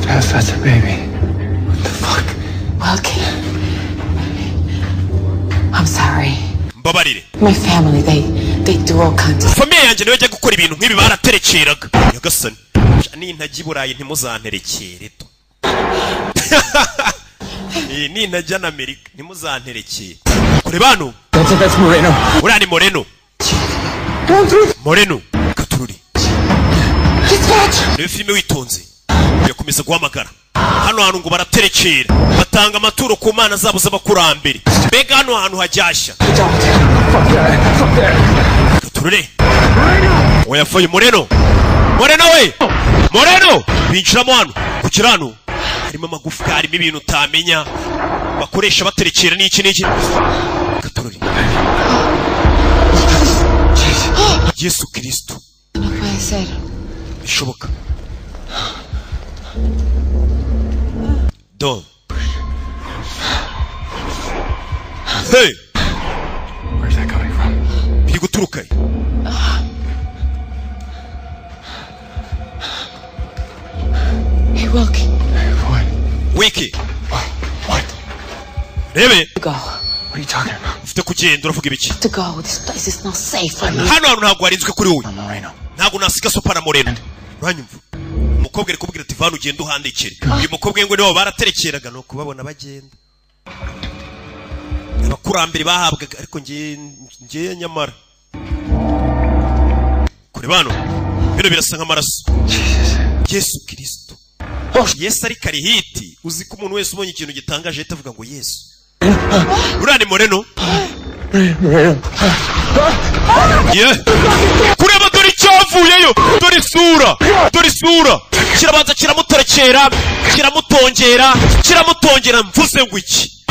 That's a baby. What the fuck? Wilkie. I'm sorry. Mbabarire. My family, they do all kinds of Famille yanjye niyo ijya gukora ibintu nk'ibi, baraterekeraga. Nyagasani. Sha, nintajya i Burayi ntimuzanterekere to. Eh, nintajya na Amerika ntimuzanterekere. Kureba hano. That's it, that's Moreno. Uriya ni Moreno. Moreno. Katururi. Reba filime witonze. Yakomeza guhamagara. Hano hantu ngo baraterekera. Batanga amaturo ku mana zabo z'abakurambere. Mbega hano hantu hajyashya. Katurure. Oya, Moreno. Moreno we! Moreno! Binjiramo hano. Kugira hano. Harimo amagufwa, harimo ibintu utamenya. Bakoresha baterekera n'iki n'iki. Katururi. Yesu Kristo. No puede ser. Bishoboka. Do. Hey! Where's that coming from? Biri guturuka he? Hey, Wilkie. What? Wiki. What? Rebe. Go. What are you talking about? Ufite kugenda, uravuga ibiki? To go. This place is not safe for you. Hano hantu ntabwo harinzwe kuri wowe. Moreno. Ntabwo nasiga Sopa na Moreno. Uranyumva? Umukobwa ari kubwira ati: "Vana, ugende uhandikire." Uyu mukobwa ngo nibo baraterekeraga, ni ukubabona bagenda. Abakurambere bahabwaga, ariko ngiye nyamara. Kure bano. Bino birasa nk'amaraso. Yesu Kristo. Yesu ari karihiti, uzi ko umuntu wese ubonye ikintu gitangaje ahita avuga ngo Yesu. Uriya ni Moreno. Moreno. Ye! Kureba, dore icyavuyeyo, dore isura, dore isura. Kirabanza kiramutorekera, kiramutongera, kiramutongera, mvuze ngo iki?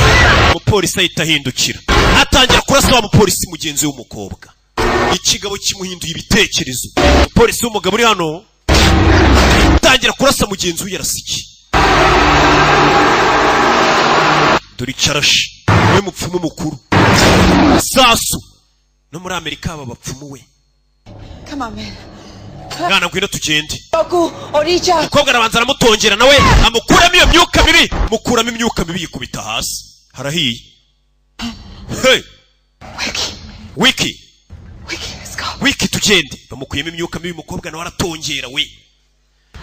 Umupolisi ahita ahindukira. Atangira kurasa wa mupolisi mugenzi w'umukobwa. Ikigabo kimuhinduye ibitekerezo. Umupolisi w'umugabo uri hano atangira kurasa mugenzi we, yarasa iki? Dore icarashi. We mupfumu mukuru. Sasu. No muri Amerika aba bapfumu we. Come on, man. Mwana, ngwino tugende. Goku, Oricha. Umukobwa arabanza aramutongera, nawe amukuramo iyo myuka mibi, mukuramo imyuka mibi, yikubita hasi, harahiye. Hey! Wiki. Wiki, let's go. Wiki, tugende. Bamukuyemo imyuka mibi, umukobwa nawe aratongera we.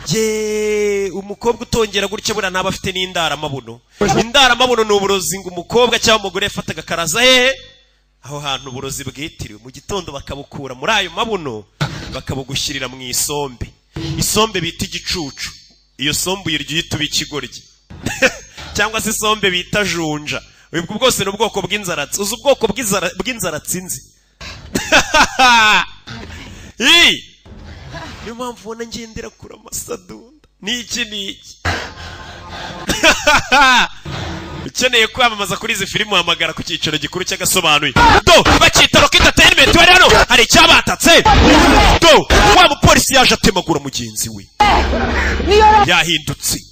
Ye, umukobwa utongera gutya buriya ntaba afite n'indaramabuno. Indaramabuno ni uburozi ngo umukobwa cyangwa umugore yafataga akaraza hehe? Aho hantu uburozi bwitiriwe. Mu gitondo bakabukura muri ayo mabuno, bakabugushyirira mu isombe. Isombe bita igicucu. Iyo sombe uyirya uhita uba ikigoryi. Cyangwa se isombe bita junja. Ubwo bwose ni ubwoko bw'inzaratsi. Uzi ubwoko bw'inzaratsi nzi? Ii! Niyo mpamvu ubona ngendera kure amasadunda. Ni iki ni iki? Ukeneye kwamamaza kuri izi filime, uhamagara ku cyicaro gikuru cy'agasobanuye. Do bakita Rock Entertainment. Bari hano, hari icyabatatse. Do wa mupolisi yaje atemagura mugenzi we, yahindutse.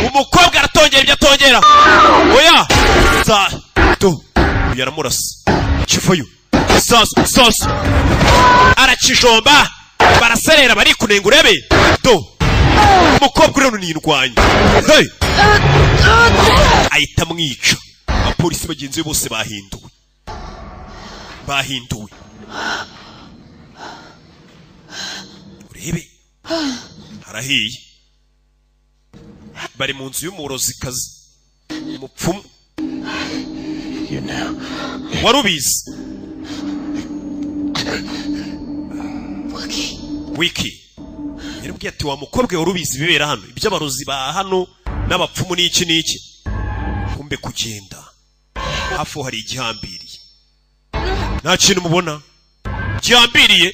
Umukobwa aratongera ibyo atongera. Oya za do, uyu aramurasa, kivayo sasu sasu, arakijomba, baraserera, bari kunenga. Urebe, do umukobwa uriya ni indwanyi. Hey! Ahita amwica. Abapolisi bagenzi be bose bahinduwe, bahinduwe. Urebe, harahiye. Bari mu nzu y'umurozikazi, umupfumu. You knew. Wari ubizi. Wiki yarabwiye ati: "Wa mukobwa, wari ubizi ibibera hano, iby'abarozi ba hano n'abapfumu n'iki n'iki?" Kumbe kugenda hafi aho hari igihambiriye. Nta kintu mubona gihambiriye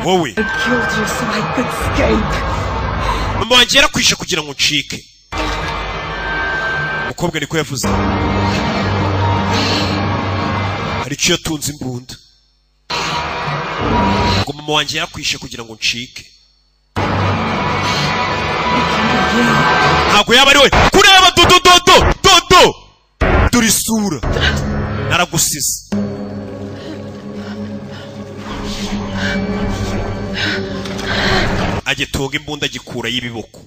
wowe? I killed you so I could escape. Mama wanjye yarakwishe kugira ngo ncike. Umukobwa niko yavuze. Hari icyo yatunze, imbunda. Ngo mama wanjye yarakwishe kugira ngo ncike. Ntabwo yaba ari we. Kureba dodododo dodo, dore isura, naragusize. Agitunga imbunda, agikura y'ibiboko.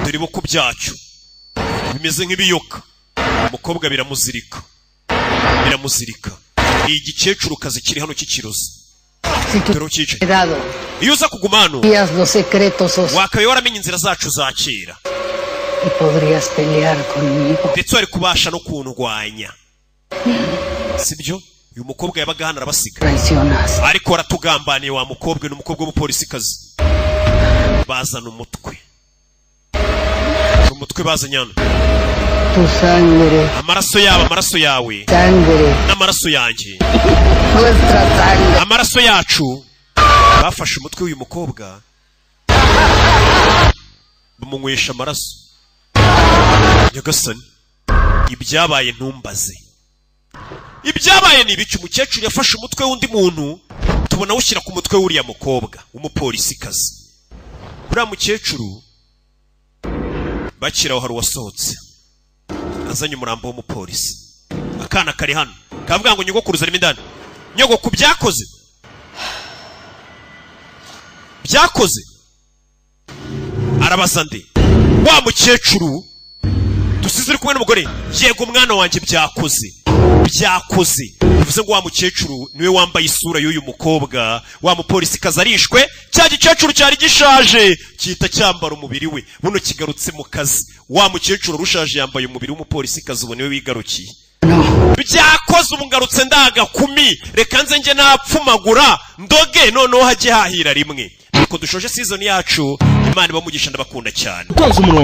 Dore iboko byacyo bimeze nk'ibiyoka. Umukobwa biramuzirika, biramuzirika. Ni igikecuru kazi kiri hano cy'ikirozi. Si tú Dore ucyicaye. Quedado, Iyo uza kuguma hano, sabías los secretos wakabaye waramenye inzira zacu za kera y podrías pelear conmigo. ndetse wari kubasha no kundwanya, sibyo? Uyu mukobwa yabaga hano arabasiga. Traicionas. Ariko waratugambaniye wa mukobwa. Ni umukobwa w'umupolisikazi. Bazana umutwe, umutwe bazanye hano. Tu sangre, Amaraso yabo, amaraso yawe sangre, n'amaraso yanjye, nuestra sangre. amaraso yacu. Bafashe umutwe w'uyu mukobwa bamunywesha amaraso. Nyagasani, ibyabaye ntumbaze. Ibyabaye ni ibiki? Umukecuru yafashe umutwe w'undi muntu, tubona awushyira ku mutwe w'uriya mukobwa w'umupolisikazi. Uriya mukecuru bakiraho, hari uwasohotse azanye umurambo w'umupolisi. Akana kari hano kavuga ngo nyogokuruza arimo indani. Nyogoku, byakoze, byakoze. Arabaza nde? Wa mukecuru dusize uri kumwe n'umugore. Yego mwana wanjye, byakoze, byakoze. Bivuze ngo wa mukecuru niwe wambaye isura y'uyu mukobwa. Wa mupolisi kazi arishwe, cya gikecuru cyari gishaje gihita cyambara umubiri we. Buno kigarutse mu kazi. Wa mukecuru rushaje yambaye umubiri w'umupolisi kazi, ubu niwe wigarukiye. Byakoze, ubu ngarutse ndagakumi. Reka nze njye napfumagura ndoge, noneho hajye hahira rimwe. Nuko dushoje season yacu. Imana ibamugisha, ndabakunda cyane. Utonze umurongo.